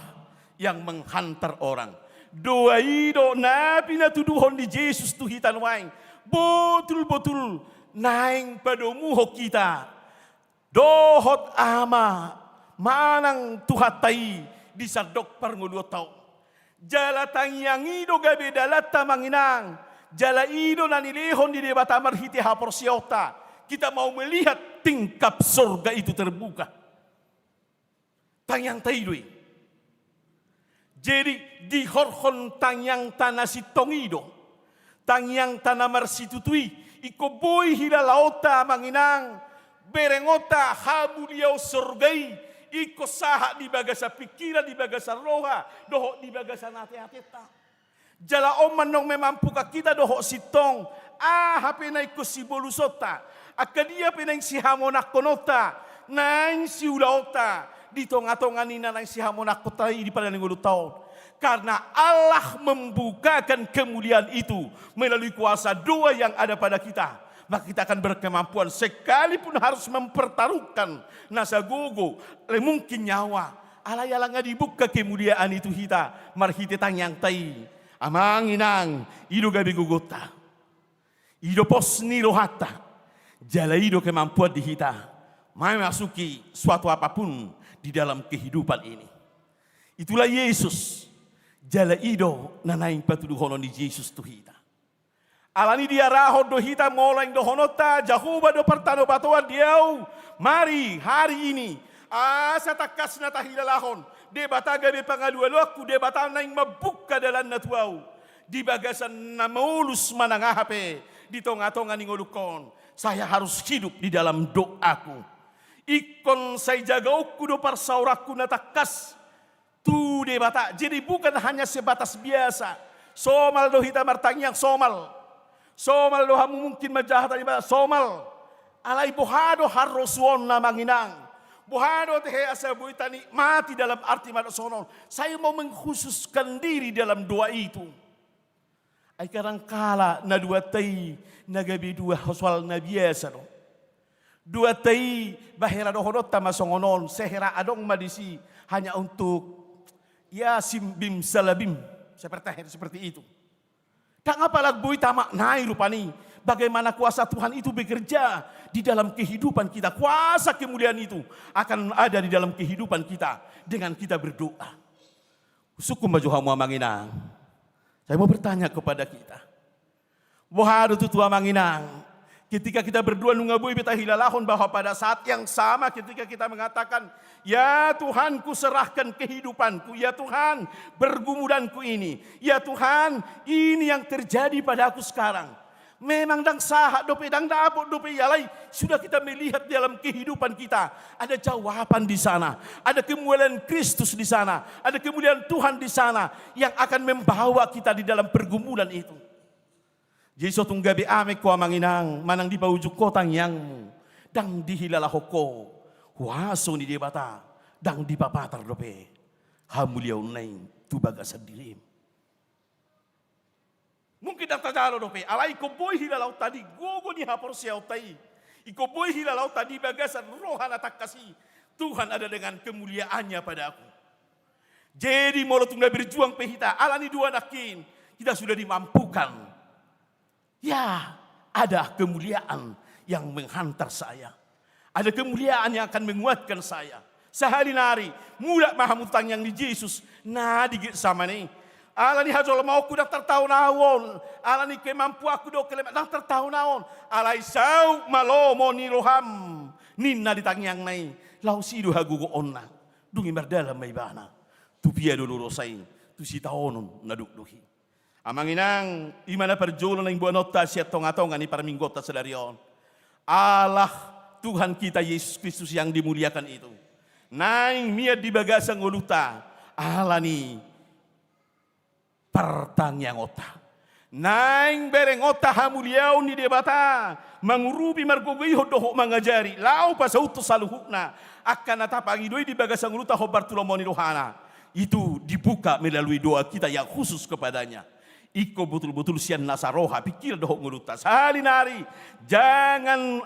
yang menghantar orang. Doa i do na pinatuduhon ni Jesus tu hita nuaeng. Botul-botul naeng padomuhon hita dohot Ama manang Tuhanta i di sandok parngoluonta on. Jala tangiang i do gabe dalanta, amang inang. Jala i do na nilehon ni Debata marhite haporseaonta. Kita mau melihat tingkap sorga itu terbuka. Tangiangta i do i. Jadi, dihorhon tangiangta na sintong i do, tangiangta na marsitutu i, ingkon boi hilalaonta, amang inang, berengonta hamuliaon sorga i, ingkon sahat di bagasan pingkiran, di bagasan roha, dohot di bagasan ateatenta. Jala on ma naeng mamampuhon hita dohot sintong, aha pe naeng sibolusonta, angka dia pe naeng sihamonangkononta, naeng siulaonta, di tonga-tonga ni na naeng sihamonangkonta i di pala ni ngolunta on. Karena Allah membukakan kemuliaan itu melalui kuasa doa yang ada pada kita. Maka kita akan berkemampuan sekalipun harus mempertaruhkan na sagogo, le mungkin nyawa. Alai ala nga dibuka kemuliaan i tu hita marhite tangiangta i. Amang inang, i do gabe gogonta. I do pos ni rohanta. Jala i do kemampuan di hita memasuki suatu apapun di dalam kehidupan ini. Itulah Yesus. Jala i do na naeng patuduhonon ni Jesus tu hita. Alani diarahon do hita, molo naeng dohononta, Jahowa do partanobatoan di ahu, mari, hari ini, asa tangkas na tahilalahon, Debata gabe pangalualuanku, Debata naeng mambuka dalanna tu ahu. Di bagasan na molus manang aha pe di tonga-tonga ni ngolungkon, saya harus hidup di dalam doaku. Ingkon sai jagaonku do parsaoranku na tangkas tu Debata. Jadi bukan hanya sebatas biasa. Somal do hita martangiang, somal. Somal do hamu mungkin manjaha tano Debata, somal. Alai boha do harrosuonna, amang inang? Boha do tehe asa boi tanikmati dalam arti ma songon on? Saya mau mengkhususkan diri dalam doa itu. Ai kadangkala na doanta i na gabe doa soal na biasa do. Doanta i bahera dohononta ma songon on, sehera adong ma disi, hanya untuk ya sim bim salabim, seperti, seperti itu. Ndang apala boi tamaknai rupani bagaimana kuasa Tuhan itu bekerja di dalam kehidupan kita. Kuasa kemuliaan itu akan ada di dalam kehidupan kita dengan kita berdoa. Sungkun ma jo hamu amang inang. Saya mau bertanya kepada kita. Boha do tutu amang inang? Ketika kita berdoa, nunga boi be tahilalahon bahwa pada saat yang sama ketika kita mengatakan, "Ya Tuhan, kuserahkan kehidupanku, ya Tuhan, pergumulanku ini, ya Tuhan, ini yang terjadi padaku sekarang." Memang ndang sahat dope, ndang dapot dope, alai sudah kita melihat dalam kehidupan kita ada jawaban di sana, ada kemuliaan Kristus di sana, ada kemuliaan Tuhan di sana yang akan membawa kita di dalam pergumulan itu. Jadi so tung gabe amek ho amang inang, manang dipaujung ho tangiangmu, ndang dihilalahon ho huaso ni Debata, ndang dipapatar dope hamuliaonna i tu bagasan dirim. Mungkin ndang tajalo dope, alai ingkon boi hilalahonta di gogo ni haporseaonta i, ingkon boi hilalahonta di bagasan roha na tangkas i, Tuhan ada dengan kemuliaannya padaku. Jadi molo tung na berjuang pe hita, ala ni dua nangkin, kita sudah dimampukan. Ya, ada kemuliaan yang menghantar saya. Ada kemuliaan yang akan menguatkan saya. Sahali nari, mulak ma hamu tu tangiang ni Jesus na di Getsemane. Ala ni hajolmaonku ndang tartaon ahu on, ala ni kemampuanku dohot kelemahan ndang tartaon ahu on. Alai saut ma lomo ni roham, ninna di tangiangna i, laos i do hagogoonna. Dung i mardalan ma ibana tu Via Dolorosa i, tu sitaonon na dokdok i. Amang inang, i ma na parjolo naeng boanonta sian tongatonga ni parmingguonta sadari on. Allah Tuhan kita Yesus Kristus yang dimuliakan itu naeng mian di bagasan ngolunta ala ni partangiangonta. Naeng berengonta hamuliaon ni Debata mangurupi, margogoihon dohot mangajari laho pasauthon saluhutna angka na tapangido i di bagasan ngolunta hombar tu lomo ni rohana. Itu dibuka melalui doa kita yang khusus kepada-Nya. Ingkon botul-botul sian nasa roha, pingkiran dohot ngolunta. Sahali nari, jangan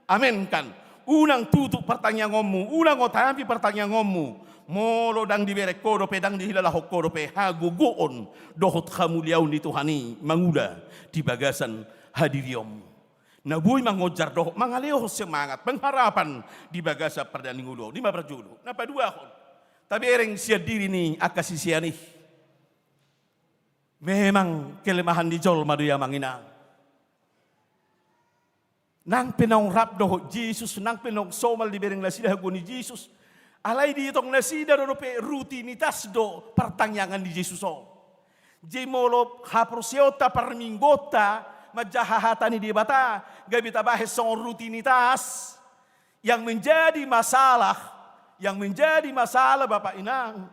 amenkan, unang tutup partangiangonmu, unang otapi partangiangonmu molo ndang dibereng ho dope, ndang dihilalahon ho dope hagogoon dohot hamuliaon ni Tuhan i mangula di bagasan hadirionmu. Na boi mangonjar dohot mangalehon semangat, pengharapan di bagasan pardalanan ni ngolu on. I ma parjolo. Na paduahon, tabereng sian diri ni angka sisean i. Memang kelemahan ni jolma do i, amang inang. Nang pe naung rap dohot Jesus, nang pe naung somal dibereng nasida hagogoon ni Jesus, alai dietong nasida do dope rutinitas do partangiangan ni Jesus on. Jadi molo haporseaonta, parmingguonta manjaha hata ni Debata gabe tabahen songon rutinitas, yang menjadi masalah, yang menjadi masalah, Bapak Inang,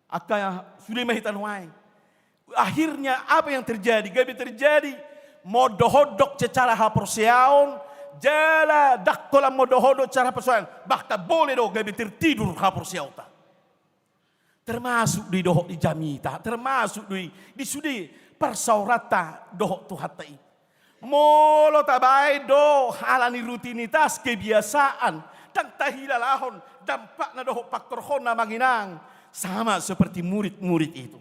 angka sude ma hita nuaeng. Akhirnya apa yang terjadi? Gabe terjadi mondok-ondok secara haporseaon, jala ndang holan mondok-ondok secara haporseaon, bahkan boleh do gabe tertidur haporseaonta. Termasuk do i dohot di jamita, termasuk do i di sude parsaoranta dohot Tuhanta i. Molo tabaen do ala ni rutinitas, kebiasaan, ndang tahilalahon dampakna dohot pangkorhonna, amang inang, sama seperti murid-murid itu.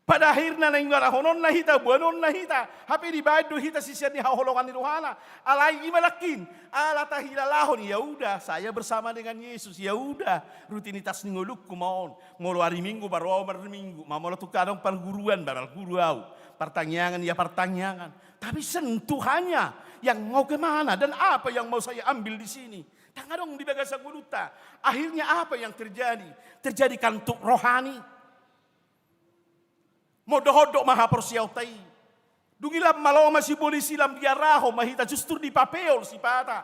Pada akhirna naeng marahononna hita, boanonna hita, hape dibaen do hita sisean ni haholongan ni rohana. Alai i ma nangkin, ala tahilalahon, ya udah, saya bersama dengan Yesus, ya udah, rutinitas ni ngolungku ma on. Molo ari Minggu, baru au marminggu, ma molo tung adong parguruan, baru guru au. Partangiangan, ya partangiangan. Tapi sentuhannya yang mau ke mana dan apa yang mau saya ambil di sini? Ndang adong di bagasan ngolunta. Akhirnya apa yang terjadi? Terjadi kantuk rohani. Mondok-ondok ma haporseaonta i. Dung i lam ma lomo sibolis i, lam diarahon ma hita, justru dipapeol sipata.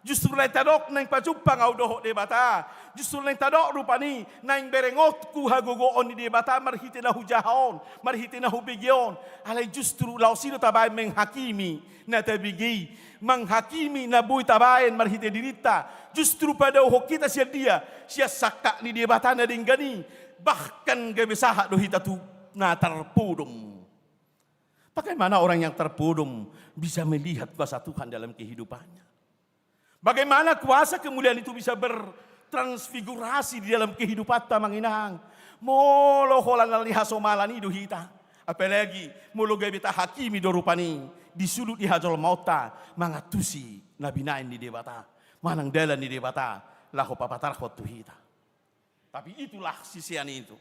Justru naeng tadok naeng pajumpang ahu dohot Debata. Justru naeng tadok rupani naeng berengonku hagogoon ni Debata marhite na hujaha on, marhite na hubege on. Alai justru laos i do tabaen menghakimi na tabege i, menghakimi na boi tabaen marhite dirinta. Justru padaohon hita sian dia, sian sangkap ni Debata na denggan i, bahkan gabe sahat do hita tu na tarpodom. Bagaimana orang yang terpodom bisa melihat kuasa Tuhan dalam kehidupannya? Bagaimana kuasa kemuliaan itu bisa bertransfigurasi di dalam kehidupanta, Amang Inang? Molo holan na nihasomalan i do hita, apalagi molo gabe tahakimi do rupani di sulut ni hajolmaonta mangantusi na binaen ni Debata manang dalan ni Debata laho papatarhon tu hita. Tapi itulah sisean itu.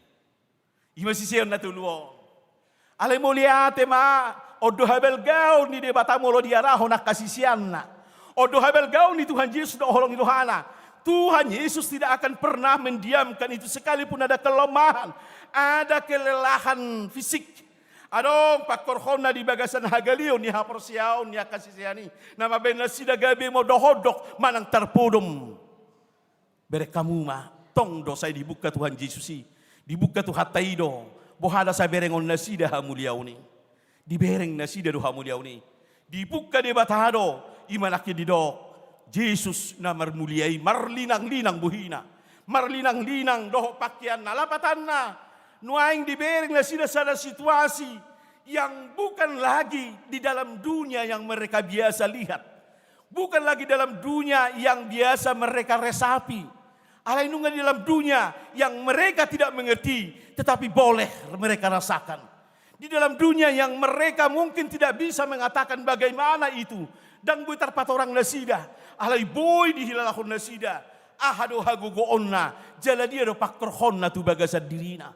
I ma sisean na tolu on. Alai mauliate ma, on do habalgaon ni Debata molo diarahon angka siseanna. On do habalgaon ni Tuhan Yesus dohot holong ni rohana. Tuhan Yesus tidak akan pernah mendiamkan itu sekalipun ada kelemahan, ada kelelahan fisik. Adong pangkorhonna di bagasan hagaleon ni haporseaon ni angka sisean i. Na mambaen nasida gabe mondok-ondok manang tarpodom. Bereng hamu ma, tong do sai dibungka Tuhan Jesus i. Dibungka Tuhanta i do, boha ndang sai berengon nasida hamuliaon i. Dibereng nasida do hamuliaon i. Dibungka Debata do, i ma nangkin didok. Jesus na marmulia i, marlinang-linang bohina. Marlinang-linang dohot pakeanna, lapatanna. Nuaeng dibereng nasida sada situasi yang bukan lagi di dalam dunia yang mereka biasa lihat. Bukan lagi dalam dunia yang biasa mereka resapi. Alai nunga di dalam dunia yang mereka tidak mengerti, tetapi boleh mereka rasakan. Di dalam dunia yang mereka mungkin tidak bisa mengatakan bagaimana itu, ndang boi tarpatorang nasida, alai boi dihilalahon nasida aha do hagogoonna, jala dia do pangkorhonna tu bagasan dirina.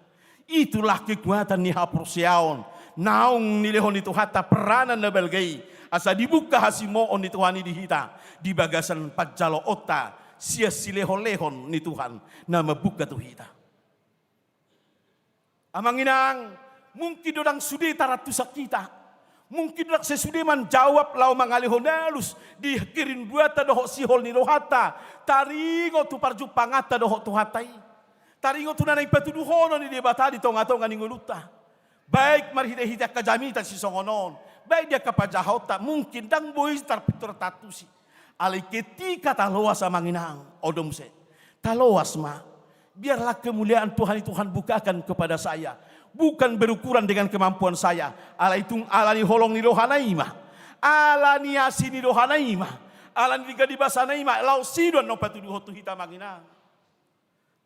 Itulah kekuatan ni haporseaon. Naung nilehon ni Tuhanta peranan na balga i, asa dibungka hasimoon ni Tuhan i di hita, di bagasan panjaloonta sian silehon-lehon ni Tuhan na mambungka tu hita. Amang Inang, mungkin do ndang sude tarantusan hita. Mungkin do ndang sai sude manjawab laho mangalehon alus di kerinduanta dohot sihol ni rohanta taringot tu parjumpanganta dohot Tuhanta i. Taringot tu na naeng patuduhonon ni Debata di tonga-tonga ni ngolunta. Baik marhite-hite angka jamita sisongon on, baik di angka panjahaonta, mungkin ndang boi tarpintor tarantusi. Alai ketika taloas, Amang Inang, odo muse. Taloas ma. Biarlah kemuliaan Tuhan itu Tuhan bukakan kepada saya. Bukan berukuran dengan kemampuan saya. Alai tung ala ni holong ni rohana i ma. Ala ni asi ni rohana i ma. Ala ni denggan ni basana i ma. Laos i do annon patuduhon tu hita, Amang Inang.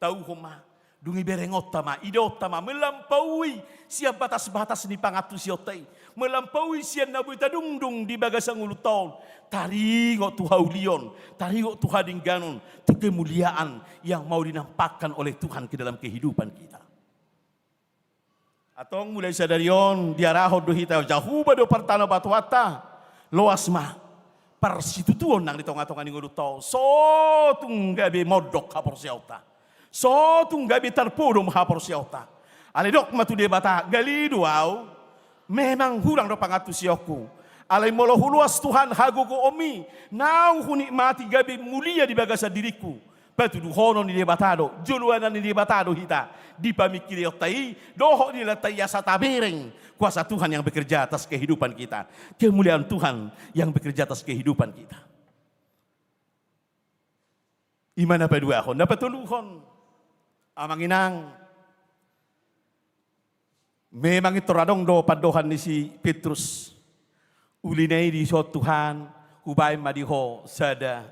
Tauhon ma, dung i berengonta ma, idaonta ma, melampaui sian batas-batas ni pangantusionta i, melampaui sian na boi tadungdung di bagasan ngolunta on, taringot tu haulion, taringot tu hadengganon, tu kemuliaan yang mau dinampakkan oleh Tuhan ke dalam kehidupan kita. Antong mulai sadari on diarahon do hita, Jahowa do partanobatoanta. Loas ma parsitutuon nang di tonga-tonga ni ngolunta on. So tung gabe mondok haporseaonta, so tung gabe tarpodom haporseaonta. Alai dok ma tu Debata, gale do ahu. Memang hurang do pangantusionku. Alai molo huloas Tuhan hagogoonmi, naung hunikmati gabe mulia di bagasan diringku. Patuduhonon ni Debata do, joloanan ni Debata do hita di pamingkirionta i, dohot di ulaonta i asa tabereng kuasa Tuhan yang bekerja atas kehidupan kita. Kemuliaan Tuhan yang bekerja atas kehidupan kita. I ma na paduahon, na patoluhon. Amang Inang, memang pintor adong do pandohan ni si Petrus. Uli na i dison Tuhan, hubaen ma di ho sada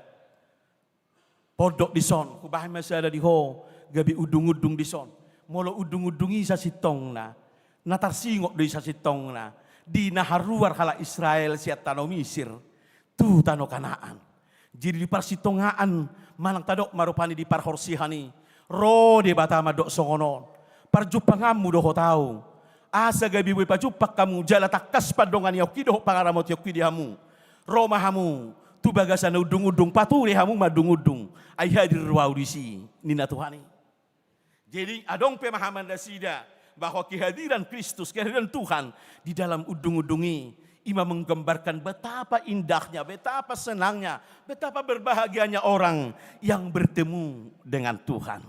pondok dison, hubaen ma sada di ho gabe undung-undung dison. Molo undung-undung i sasintongna, na tarsingot do i sasintongna di na haruar halak Israel sian tano Misir tu tano Kanaan. Jadi di parsitongaan manang tadok ma rupani di parhorsean i, ro Debata mandok songon on, parjumpanganmu dohot ahu, asa gabe boi pajumpang hamu jala tangkas pandonganianki dohot pangaramotionki di hamu. Ro ma hamu tu bagasan undung-undung, pature hamu ma undung-undung, ai hadir do ahu disi, ninna Tuhan i. Jadi adong pemahaman nasida bahwa kehadiran Kristus, kehadiran Tuhan di dalam undung-undung i, Ima menggambarkan betapa indahnya, betapa senangnya, betapa berbahagianya orang yang bertemu dengan Tuhan.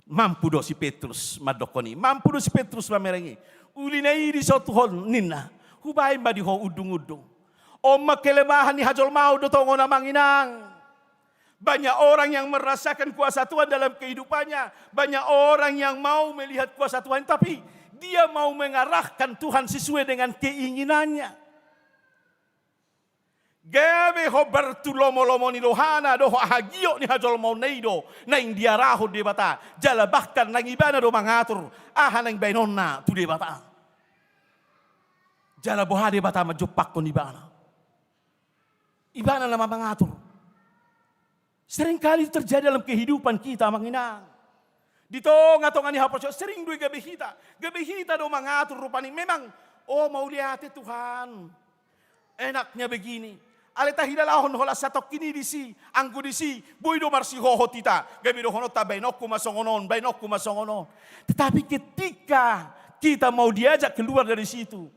Mampu do si Petrus mandokkon i, mampu do si Petrus mamereng i. Uli na i disotuhon ninna, hubaen ma di ho undung-undung. On ma kelemahan ni hajolmaon do tongon, amang inang. Banyak orang yang merasakan kuasa Tuhan dalam kehidupannya. Banyak orang yang mau melihat kuasa Tuhan, tapi dia mau mengarahkan Tuhan sesuai dengan keinginannya. Gabe hombar tu lomo-lomo ni rohana dohot hagiot ni hajolmaonna i do naeng diarahon Debata, jala bahkan naeng ibana do mangatur aha naeng baenonna tu Debata. Jala boha Debata manjompakkon ibana. Ibana nama mangatur. Seringkali itu terjadi dalam kehidupan kita, amang inang. Di tonga-tonga ni haporseaon sering do i gabe hita. Gabe hita do mangatur rupani. Memang, oh, mauliate Tuhan. Enaknya begini. Alai tahilalahon holan satongkin i disi, anggo disi, boi do marsihohot hita. Gabe dohononta, baenonku ma songon on, baenonku ma songon on. Tetapi ketika kita mau diajak keluar dari situ,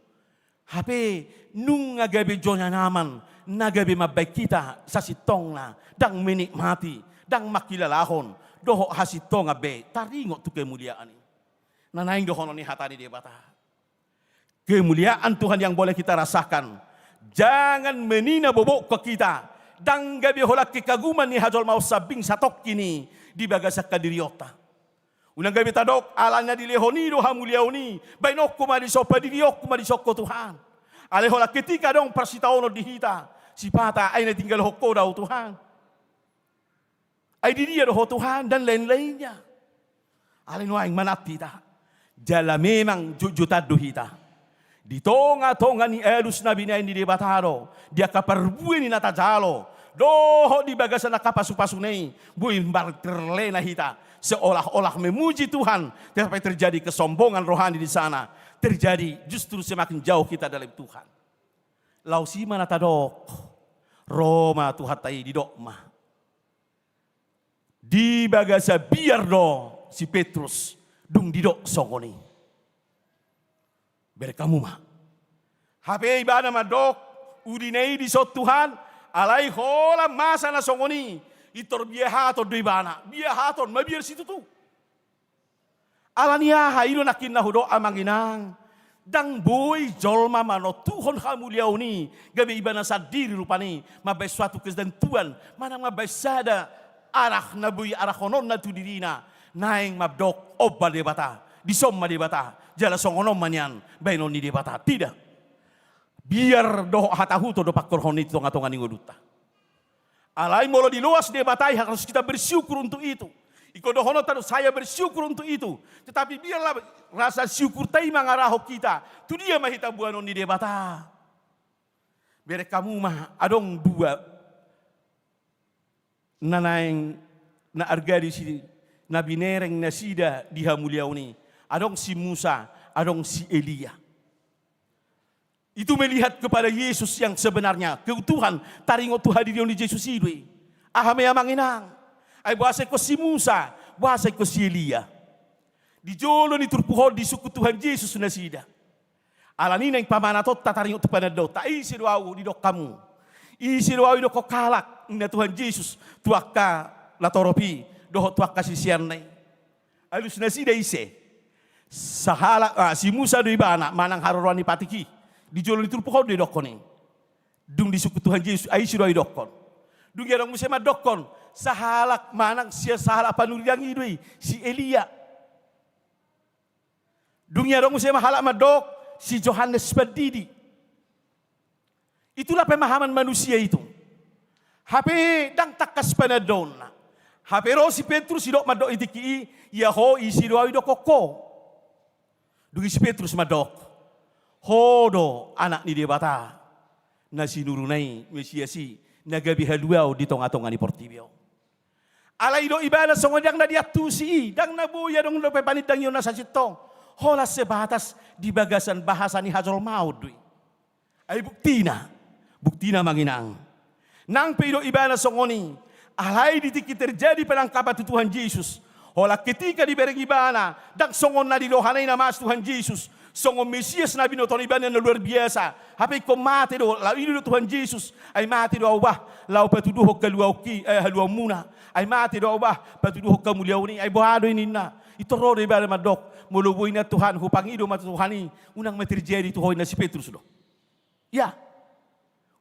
hape nunga gabe zona nyaman, na gabe mambaen hita sasintongna, ndang menikmati, ndang manghilalahon dohot hasintongan be taringot tu kemuliaan i. Na naeng dohonon ni hata ni Debata. Kemuliaan Tuhan yang boleh kita rasakan, jangan menina bobokkon hita, ndang gabe holan kekaguman ni hajolmaon sambing satongkin i di bagasan hadirionta. Unang gabe tadok, ala na dilehon i do hamuliaon i, baenonku ma dison, padirionku ma dison Ho Tuhan. Alai holan ketika adong parsitaonon di hita, sipata ai na tinggalhon Ho do ahu Tuhan. Ai di dia do Ho Tuhan, dan lain-lainnya. Alai nuaeng manat hita. Jala memang jotjotan do hita. Di tonga-tonga ni alus na binahen ni Debata do, di angka parbue ni na tajalo, dohot di bagasan angka pasu-pasuna i, boi marterlena hita, seolah-olah memuji Tuhan, tetapi terjadi kesombongan rohani di sana, terjadi justru semakin jauh kita dari Tuhan. Laos i ma na tadok, ro ma Tuhanta i, didok ma. Di bagasan biar do si Petrus dung didok songon i. Bereng hamu ma. Hape ibana mandok, uli na i dison Tuhan, alai holan masa na songon i, pintor biahaton do ibana, biahaton, mabiar situtu. Ala ni aha? I do nangkin na hudok, amang inang. Ndang boi jolma manontuhon hamuliaon i gabe ibana sandiri rupani mambaen suatu ketentuan manang mambaen sada arah na boi arahononna tu dirina, naeng mandok on ma Debata, dison ma Debata, jala songon on ma nian baenon ni Debata. Tidak. Biar dohot hatahuton do pangkorhon i di tonga-tonga ni ngolunta. Alai molo diloas Debata i, harus kita bersyukur untuk itu. Ingkon dohononta do, saya bersyukur untuk itu. Tetapi biarlah rasa syukurta i mangarahon hita tu dia ma hita boanon ni Debata. Bereng hamu ma, adong dua na naeng na arga disi, na binereng nasida di hamuliaon i. Adong si Musa, adong si Elia. Itu melihat kepada Yesus yang sebenarnya, keutuhan taringot tu hadirion ni Jesus i do i. Aha ma i, amang inang? Ai boasa ingkon si Musa, boasa ingkon si Elia? Di jolo ni turpuk on disungkun Tuhan Jesus nasida. Ala ni naeng pamanatonta taringot tu panandaonta, ise do ahu didok hamu? Ise do ahu didokkon halak, ninna Tuhan Jesus tu angka natorop i dohot tu angka siseanna i? Alus nasida ise? Sahalak, ah, si Musa do ibana manang haroroan ni patik i. Di jolo ni turpuk on do didokkon i. Dung disungkun Tuhan Jesus, ai ise do ahu didokkon? Dung i adong muse mandokkon, sahalak manang si, sahalak panurirang i do i, si Elia. Dung i adong muse ma halak mandok, si Johannes Pandidi. Itulah pemahaman manusia itu. Hape ndang tangkas panandaonna. Hape ro si Petrus, didok mandok di tingki i, ia ho, ise do ahu didokkon ho? Dung i si Petrus mandok, ho do Anak ni Debata, na sinuruna i, Mesias i, na gabe haluaon di tonga-tonga ni portibi on. Alai didok ibana songon i, ndang na diantusi i, ndang na boi adong dope panindangionna sasintong. Holan sebatas di bagasan bahasa ni hajolmaon do i. Ai buktina, buktina, amang inang. Nang pe didok ibana songon i, alai di tingki terjadi penangkapan tu Tuhan Jesus, Holan ketika dibereng ibana, ndang songon na nirohana i na maas Tuhan Jesus, songon Mesias na binoto ibana na luar biasa. Hape ingkon mate do, laho ido do Tuhan Jesus, ai mate do au bah, laho patuduhon haluaonki, eh, haluaonmuna. Ai mate do au bah, patuduhon hamuliaon i, ai boha do i ninna. Intor ro do ibana mandok, molo boi nian Tuhan, hupangido ma tu Tuhan i, unang ma terjadi tu ho, ninna si Petrus do. Ya.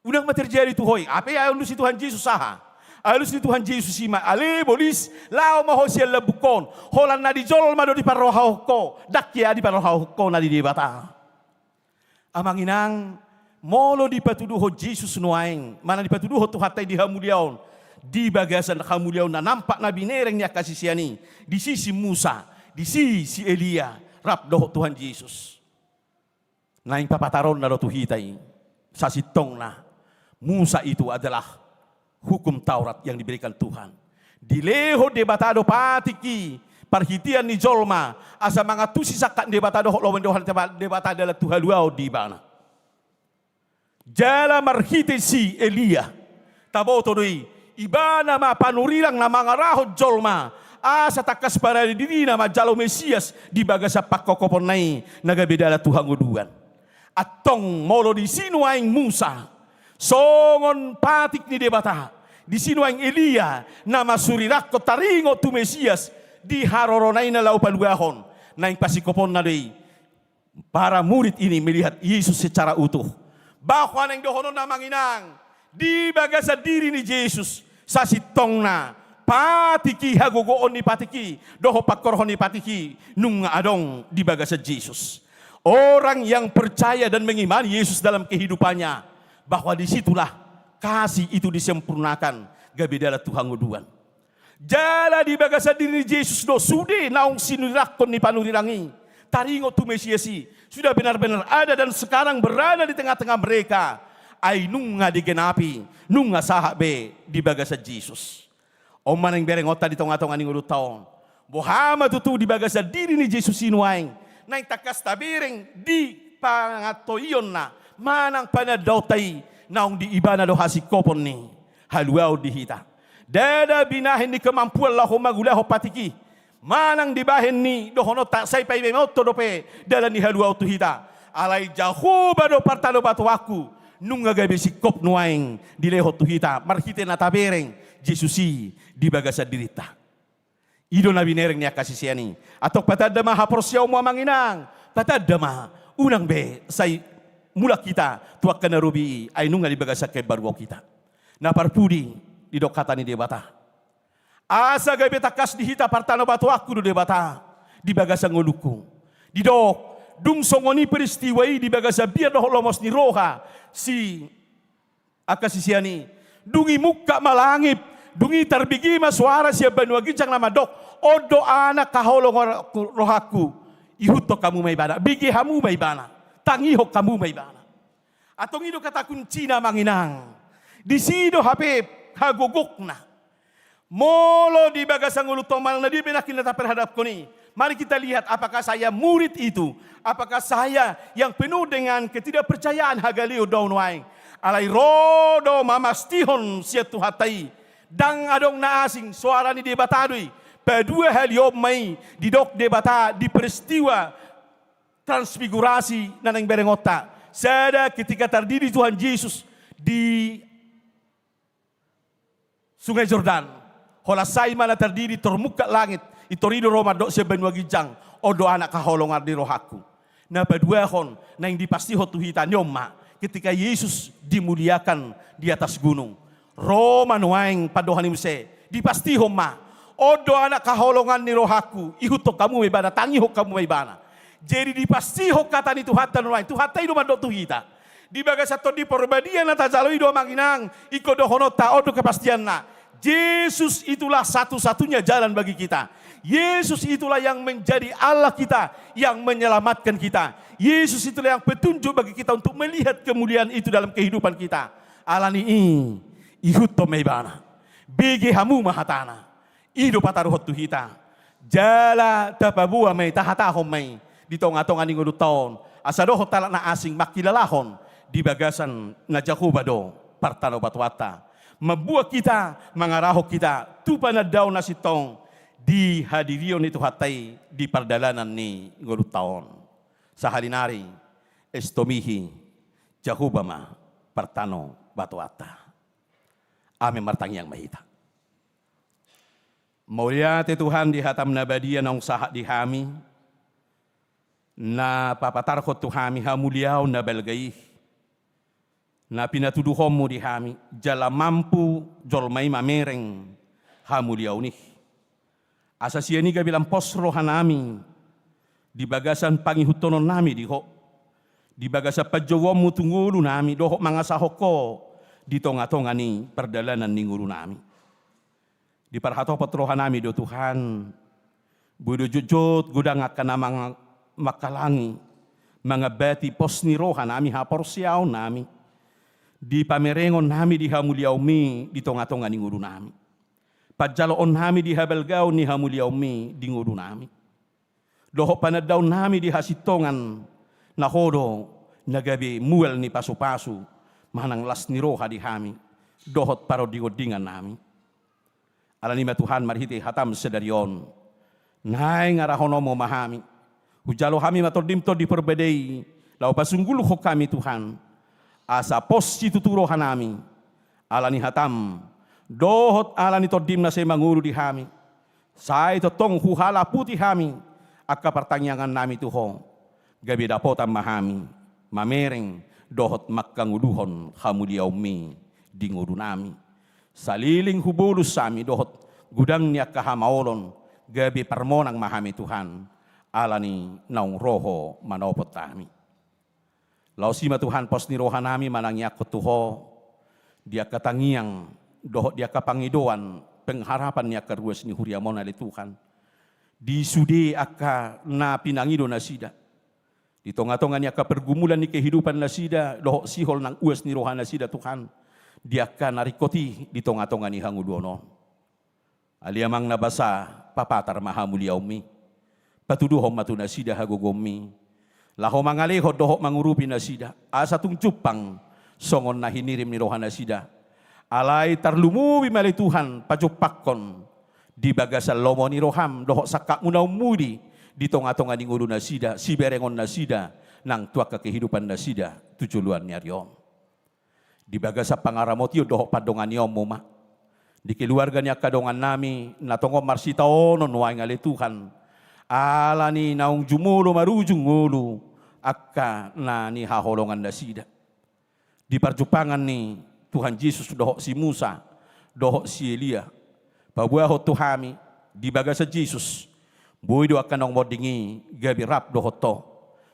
Unang ma terjadi tu ho i. Hape alusi Tuhan Jesus aha? Alusi Tuhan Jesus i ma, ale bolis, laho ma ho sian lambungkon. Holan na di jolma do diparrohahon ho, ndang hea diparrohahon ho na di Debata. Amang inang, molo dipatuduhon Jesus nuaeng, manang dipatuduhon Tuhanta i di hamuliaon, di bagasan hamuliaon na nampak na binereng ni angka sisean i, disi si Musa, disi si Elia, rap dohot Tuhan Jesus. Naeng papataronna do tu hita i, sasintongna, Musa itu adalah hukum Taurat yang diberikan Tuhan. Dilehon Debata do patik i, parhitean ni jolma, asa mangantusi sangkap ni Debata dohot lomo ni roha ni Debata dalan tu haluaon di ibana. Jala marhite si Elia, taboto do i, ibana ma panurirang na mangarahon jolma, asa tangkas parade dirina manjalo Mesias di bagasan pangkophoponna i na gabe dalan tu hangoluan. Antong molo disi nuaeng Musa, songon patik ni Debata, disi nuaeng Elia, na masurirangkon taringot tu Mesias, di harorona i na laho paluahon, naeng pasingkophonna do i. Para murid ini melihat Yesus secara utuh. Bahwa naeng dohononna amang inang, di bagasan diri ni Jesus, sasintongna, patik i, hagogoon ni patik i, dohot pangkorhon ni patik i, nunga adong di bagasan Jesus. Orang yang percaya dan mengimani Yesus dalam kehidupannya, bahwa di situlah kasih itu disempurnakan, gabe dalan tu hangoluan. Jala di bagasan diri ni Jesus do sude naung sinurirangkon ni panurirang i, taringot tu Mesias i, sudah benar-benar ada dan sekarang berada di tengah-tengah mereka. Ai nunga digenapi, nunga sahat be di bagasan Jesus. On ma naeng berengonta di tonga-tonga ni ngolunta on. Boha ma tutu di bagasan diri ni Jesus i nuaeng, naeng tangkas tabereng di pangantoionna, manang panandaonta i, naung di ibana do hasingkopon ni haluaon di hita. Ndada binahen ni kemampuan laho mangulahon patik i, manang dibahen ni dohononta sai paima-imaonta dope dalan ni haluaon tu hita. Alai Jahowa do partanobatoanku, nunga gabe singkop nuaeng dilehon tu hita, marhite na tabereng Jesus i di bagasan dirinta. I do na binereng ni angka sisean i. Antong patanda ma haporseaonmu amang inang, patanda ma, unang be sai mulak hita tu angka na robi i, ai nunga di bagasan kebaruon hita. Na parpudi, didok hata ni Debata. Asa gabe tangkas di hita partanobatoanku do Debata, di bagasan ngolungku. Didok, dung songon i peristiwa i di bagasan biar dohot lomos ni roha, si angka sisean i. Dung i mungkap ma langit, dung i tarbege ma soara sian banua ginjang na mandok, on do anak haholongan ni rohangku, ihuthon hamu ma ibana, bege hamu ma ibana, tangihon hamu ma ibana. Antong i do kata kuncina amang inang. Disi do hape hagogokna. Molo di bagasan ngolunta on manang na dia pe nangkin na taparhadapkon i, mari kita lihat apakah saya murid itu, apakah saya yang penuh dengan ketidakpercayaan hagaleon do au nuaeng. Alai ro do mamastihon sian Tuhanta i. Ndang adong na asing, soara ni Debata do i. Paduahalion ma i didok Debata di peristiwa transfigurasi na naeng berengonta. Sada ketika tardidi Tuhan Jesus di Sungai Jordan. Holan sai ma na tardidi, tor mungkap langit, intor i do ro mandok sian banua ginjang, on do anak haholongan ni rohangku. Na paduahon, naeng dipastihon tu hita ni on ma, ketika Yesus dimuliakan di atas gunung. Ro ma nuaeng pandohan i muse, dipastihon ma, on do anak haholongan ni rohangku, ihuthon hamu ma ibana, tangihon hamu ma ibana. Jadi dipastihon hata ni Tuhanta nuaeng, Tuhanta i do mandok tu hita. Di bagasan Tondi Parbadia na tajalo i do amang inang, ingkon dohononta on do kepastianna. Yesus itulah satu-satunya jalan bagi kita. Yesus itulah yang menjadi Allah kita, yang menyelamatkan kita. Yesus itulah yang petunjuk bagi kita untuk melihat kemuliaan itu dalam kehidupan kita. Alani i, ihuthon ma ibana. Bege hamu ma hatana. I do pataruhon tu hita. Jala tapaboa ma i, tahatahon ma i di tonga-tonga ni ngolunta on. Asa dohot halak na asing mangkilalahon di bagasan na Jahowa do partanobatoanta. Mambuat hita, mangarahon hita tu panandaon na sintong. di hadirion ni Tuhanta i di pardalanan ni ngolunta on. Sahali nari, estomihi Jahowa ma partanobatonta. Amen. Martangiang ma hita. Mauliate Tuhan di hataM na badia naung sahat di hami, na papatarhon tu hami hamuliaon na balga i, na pinatuduhonMu di hami, jala mampu jolma i mamereng hamuliaon i. Asa sian i gabe lam pos rohanami di bagasan pangihuthononnami di Ho, di bagasan panjouonMu tu ngolunami dohot mangasahon Ho di tongatonga ni pardalanan ni ngolunami. Diparhatopot rohanami do Tuhan, boi do jotjot godang angka na mang-, manghalangi, mangambati pos ni rohanami, haporseaonnami, di pamerengonnami di hamuliaonMi di tongatonga ni ngolunami, panjaloonnami di habalgaon ni hamuliaonMi di ngolunami, dohot panandaonnami di hasintongan na Ho do na gabe mual ni pasupasu manang las ni roha di hami dohot parondingondingannami. Alani i ma Tuhan, marhite hataM sadari on, naeng arahononMu ma hami. Hujalo hami ma TondiM, Tondi Parbadai, laho pasunggulhon hami Tuhan, asa pos situtu rohanami, alani hataM dohot alani TondiM na sai mangolu di hami. Sai tongtong huhalaputi hami angka partangiangannami tu Ho, gabe dapotan ma hami mamereng dohot manghangoluhon hamuliaonMi di ngolunami. Saleleng hubolus hami dohot godang ni angka hamaolon, gabe parmonang ma hami Tuhan, alani naung ro Ho manopot hami. Laos i ma Tuhan pos ni rohanami manangiangkon tu Ho, di angka tangiang dohot di angka pangidoan, pengharapan ni angka ruas ni huriaM on ale Tuhan, di sude angka na pinangido nasida, di tongatonga ni angka pergumulan ni kehidupan nasida dohot sihol nang uas ni roha nasida Tuhan, di angka na ringkot i di tongatonga ni hangoluan on. Ale Amang na basa, papatar ma hamuliaonMi, patuduhon ma tu nasida hagogoonMi, laho mangalehon dohot mangurupi nasida, asa tung jumpang songon na hinirim ni roha nasida. Alai tarlumobi ma ale Tuhan pajumpangkon di bagasan lomo ni rohaM dohot sangkapMu na ummuli di tongatonga ni ngolu nasida, siberengon nasida nang tu angka kehidupan nasida tu joloan ni ari on. Di bagasan pangaramotion dohot pandonganionMu ma di keluarga ni angka dongannami na tongon marsitaonon nuaeng ale Tuhan, alani naung jumolo marujung ngolu angka na nihaholongan nasida. Di parjumpangan ni Tuhan Jesus dohot si Musa dohot si Elia, paboahon tu hami di bagasan Jesus, boi do angka naung monding i gabe rap dohot Ho.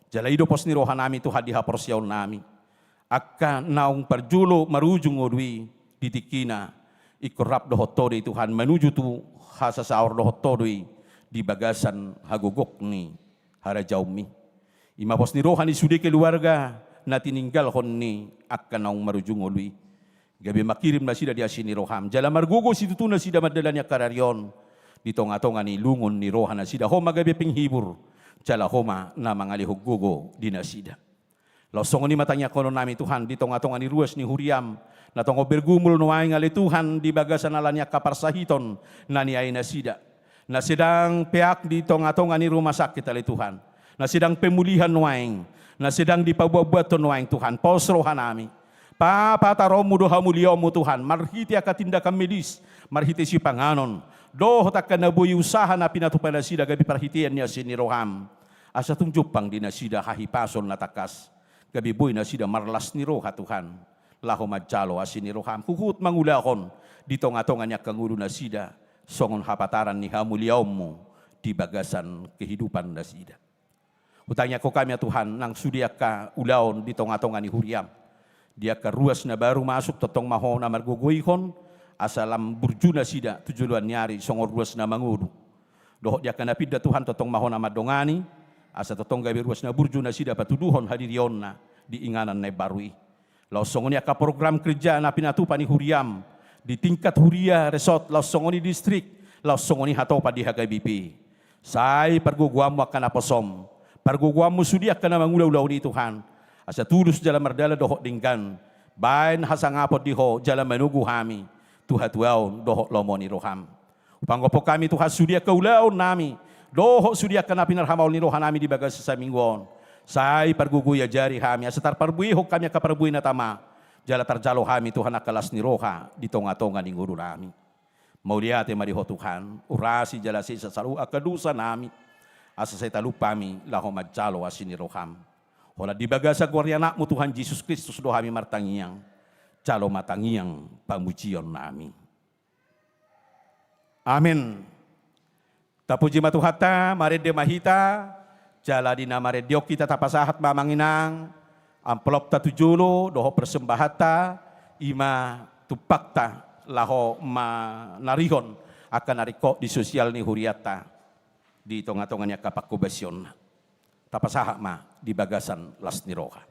Jala i do pos ni rohanami Tuhan di haporseaonnami, angka naung parjolo marujung ngolu i di tingkina, ingkon rap dohot Ho do i Tuhan, manuju tu hasasaor dohot Ho do i di bagasan hagogok ni harajaonMi. I ma pos ni roha ni sude keluarga na tininggalhon ni angka naung marujung ngolu i, gabe mangkirim nasida di asi ni rohaM, jala margogo situtu nasida mandalani angka ari on di tongatonga ni lungun ni roha nasida. Ho ma gabe penghibur, jala Ho ma na mangalehon gogo di nasida. Laos songon i ma tangiangkononnami Tuhan di tongatonga ni ruas ni huriaM na tongon bergumul nuaeng ale Tuhan di bagasan alani angka parsahiton na niae nasida, na sedang peak di tongatonga ni rumah sakit ale Tuhan, na sedang pemulihan nuaeng, na sedang dipabuatbuathon nuaeng Tuhan, pos rohanami. Papataronmu do hamuliaonmu Tuhan, marhite angka tindakan medis, marhite sipanganon, dohot angka na boi usaha na pinatupa nasida gabe parhitean ni asi ni roham. Asa tung jumpang di nasida hahipason na tangkas, gabe boi nasida marlas ni roha Tuhan, laho manjalo asi ni roham, huhut mangulahon di tongatonga ni angka ngolu nasida, songon hapataran ni hamuliaonmu di bagasan kehidupan nasida. Hutangiangkon hami ma Tuhan, nang sude angka ulaon di tongatonga ni huriam, di angka ruas na baru masuk, tongtong ma ho na margogoihon, asa lam burju nasida tu joloan ni ari songon ruas na mangolu. Dohot di angka na pinda Tuhan, tongtong ma ho na mandongani, asa tongtong gabe ruas na burju nasida patuduhon hadirionna di inganan na imbaru i. Laos songon i angka program kerja na pinatupa ni huriam, di tingkat huria, resort, laos songon i distrik, laos songon i hatopan di H K B P. Sai pargogoanmu angka naposom, pargogoanmu sude angka na mangula ulaon i Tuhan, asa tulus jala mardalan dohot denggan, baen hasangapon di ho jala manogu hami tu hatuaon dohot lomo ni roham. Panggophon hami Tuhan sude angka ulaon nami dohot sude angka na pinarhamaol ni roha nami di bagasan saminggu on. Sai pargogoi ajari hami asa tarparbuehon hami angka parbue na tama, jala tarjalo hami Tuhan angka las ni roha di tonga-tonga ni ngolu nami. Mauliate ma di Ho Tuhan, urasi jala sesa saluhut angka dosa nami, asa sai talup hami laho manjalo asi ni roham. Holan di bagasan goar ni Anakmu Tuhan Jesus Kristus do hami martangiang. Jalo ma tangiang pamujion nami. Amen. Tapuji ma Tuhanta, marende ma hita, jala di na marende on hita tapasahat ma amang inang, amplopta tu jolo, dohot persembahanta, i ma tumpakta, laho manarihon angka na ringkot di sosial ni hurianta, di tonga-tonga ni angka pangkobasionna. Tapasahat ma di bagasan las ni roha.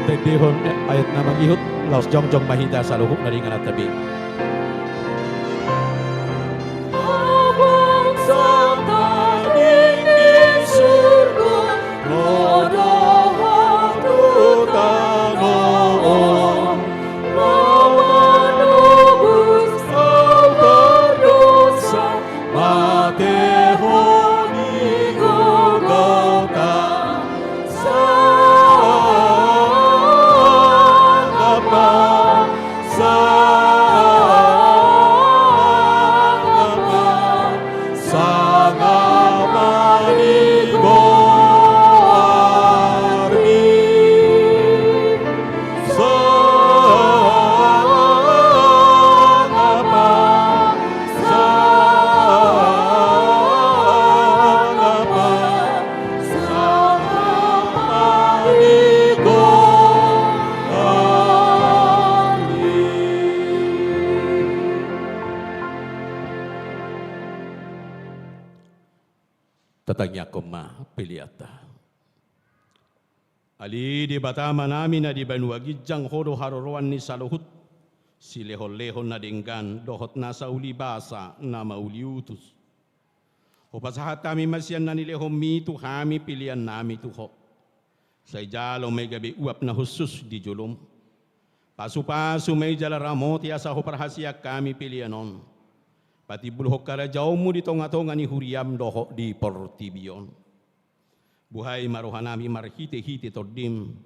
Tendehon ayat na mangihut, laos jongjong ma hita saluhutna di ingananta be. Teho di Golgota, sangap ma, sangap ma, sangap ma di goarmi. Sangap ma, sangap ma, sangap ma di goarmi. Tatangiangkon ma peleanta. Ale Debata Amanami na di banua ginjang, Ho do haroroan ni saluhut silehonlehon na denggan dohot nasa ulibasa na mauliutus. Hupasahat hami ma sian na nilehonMi tu hami peleannami tu Ho. Sai jalo ma i gabe uap na hushus di joloM. Pasupasu ma i jala ramoti asa huparhaseang hami pelean on patimbulhon harajaonMu di tongatonga ni huriaM dohot di portibi on. Buhai ma rohanami marhitehite TondiM,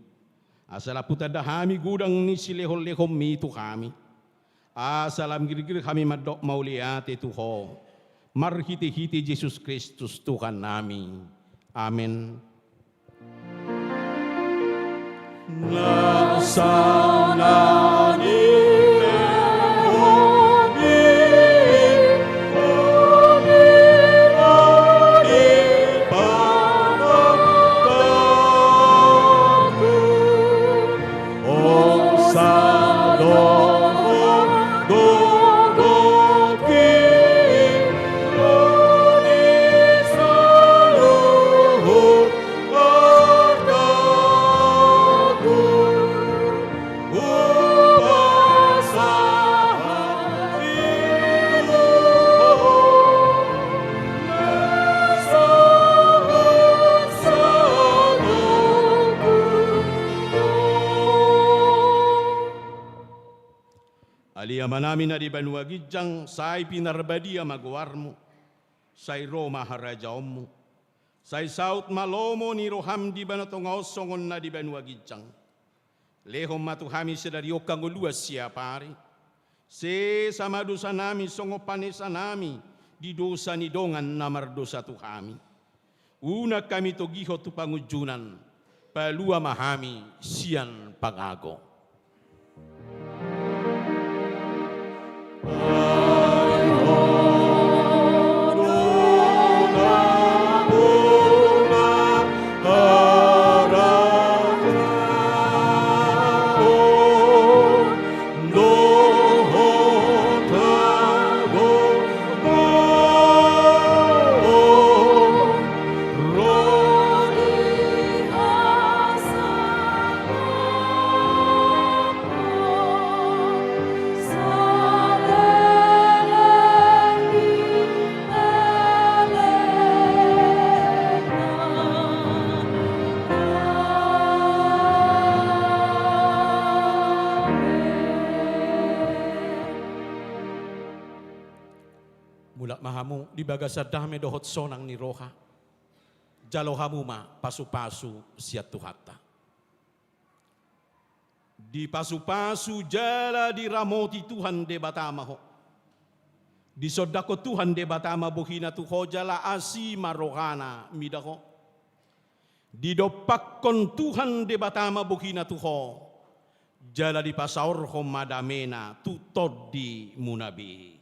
asa lam hutanda hami godang ni silehonlehonMi tu hami, asa lam girgir hami mandok mauliate tu Ho, marhitehite Jesus Kristus Tuhannami. Amen. Nasa na nilehonMi, uli na dipamatangku, hosa dohot gogotki, uli saluhut artaku, hupasahat di Ho, nasa harajaonku. Ale Amanami na di banua ginjang, sai pinarbadia ma goarMu, sai ro ma harajaonMu, sai saut ma lomo ni rohaM di banua tonga on songon na di banua ginjang. Lehon ma tu hami sadari on hangoluan siapari. Sesa ma dosanami songon panesanami di dosa ni dongan na mardosa tu hami. Unang hami togihon tu pangunjunan, palua ma hami sian pangago. Mulak ma hamu di bagasan dame dohot sonang ni roha. Jalo hamu ma pasupasu sian Tuhanta. Dipasupasu jala diramoti Tuhan Debata ma ho. Disondangkon Tuhan Debata ma bohina tu ho jala asi ma rohana mida ho. Didompakkon Tuhan Debata ma bohina tu ho, jala dipasaorhon ma damena tu tondimuna be.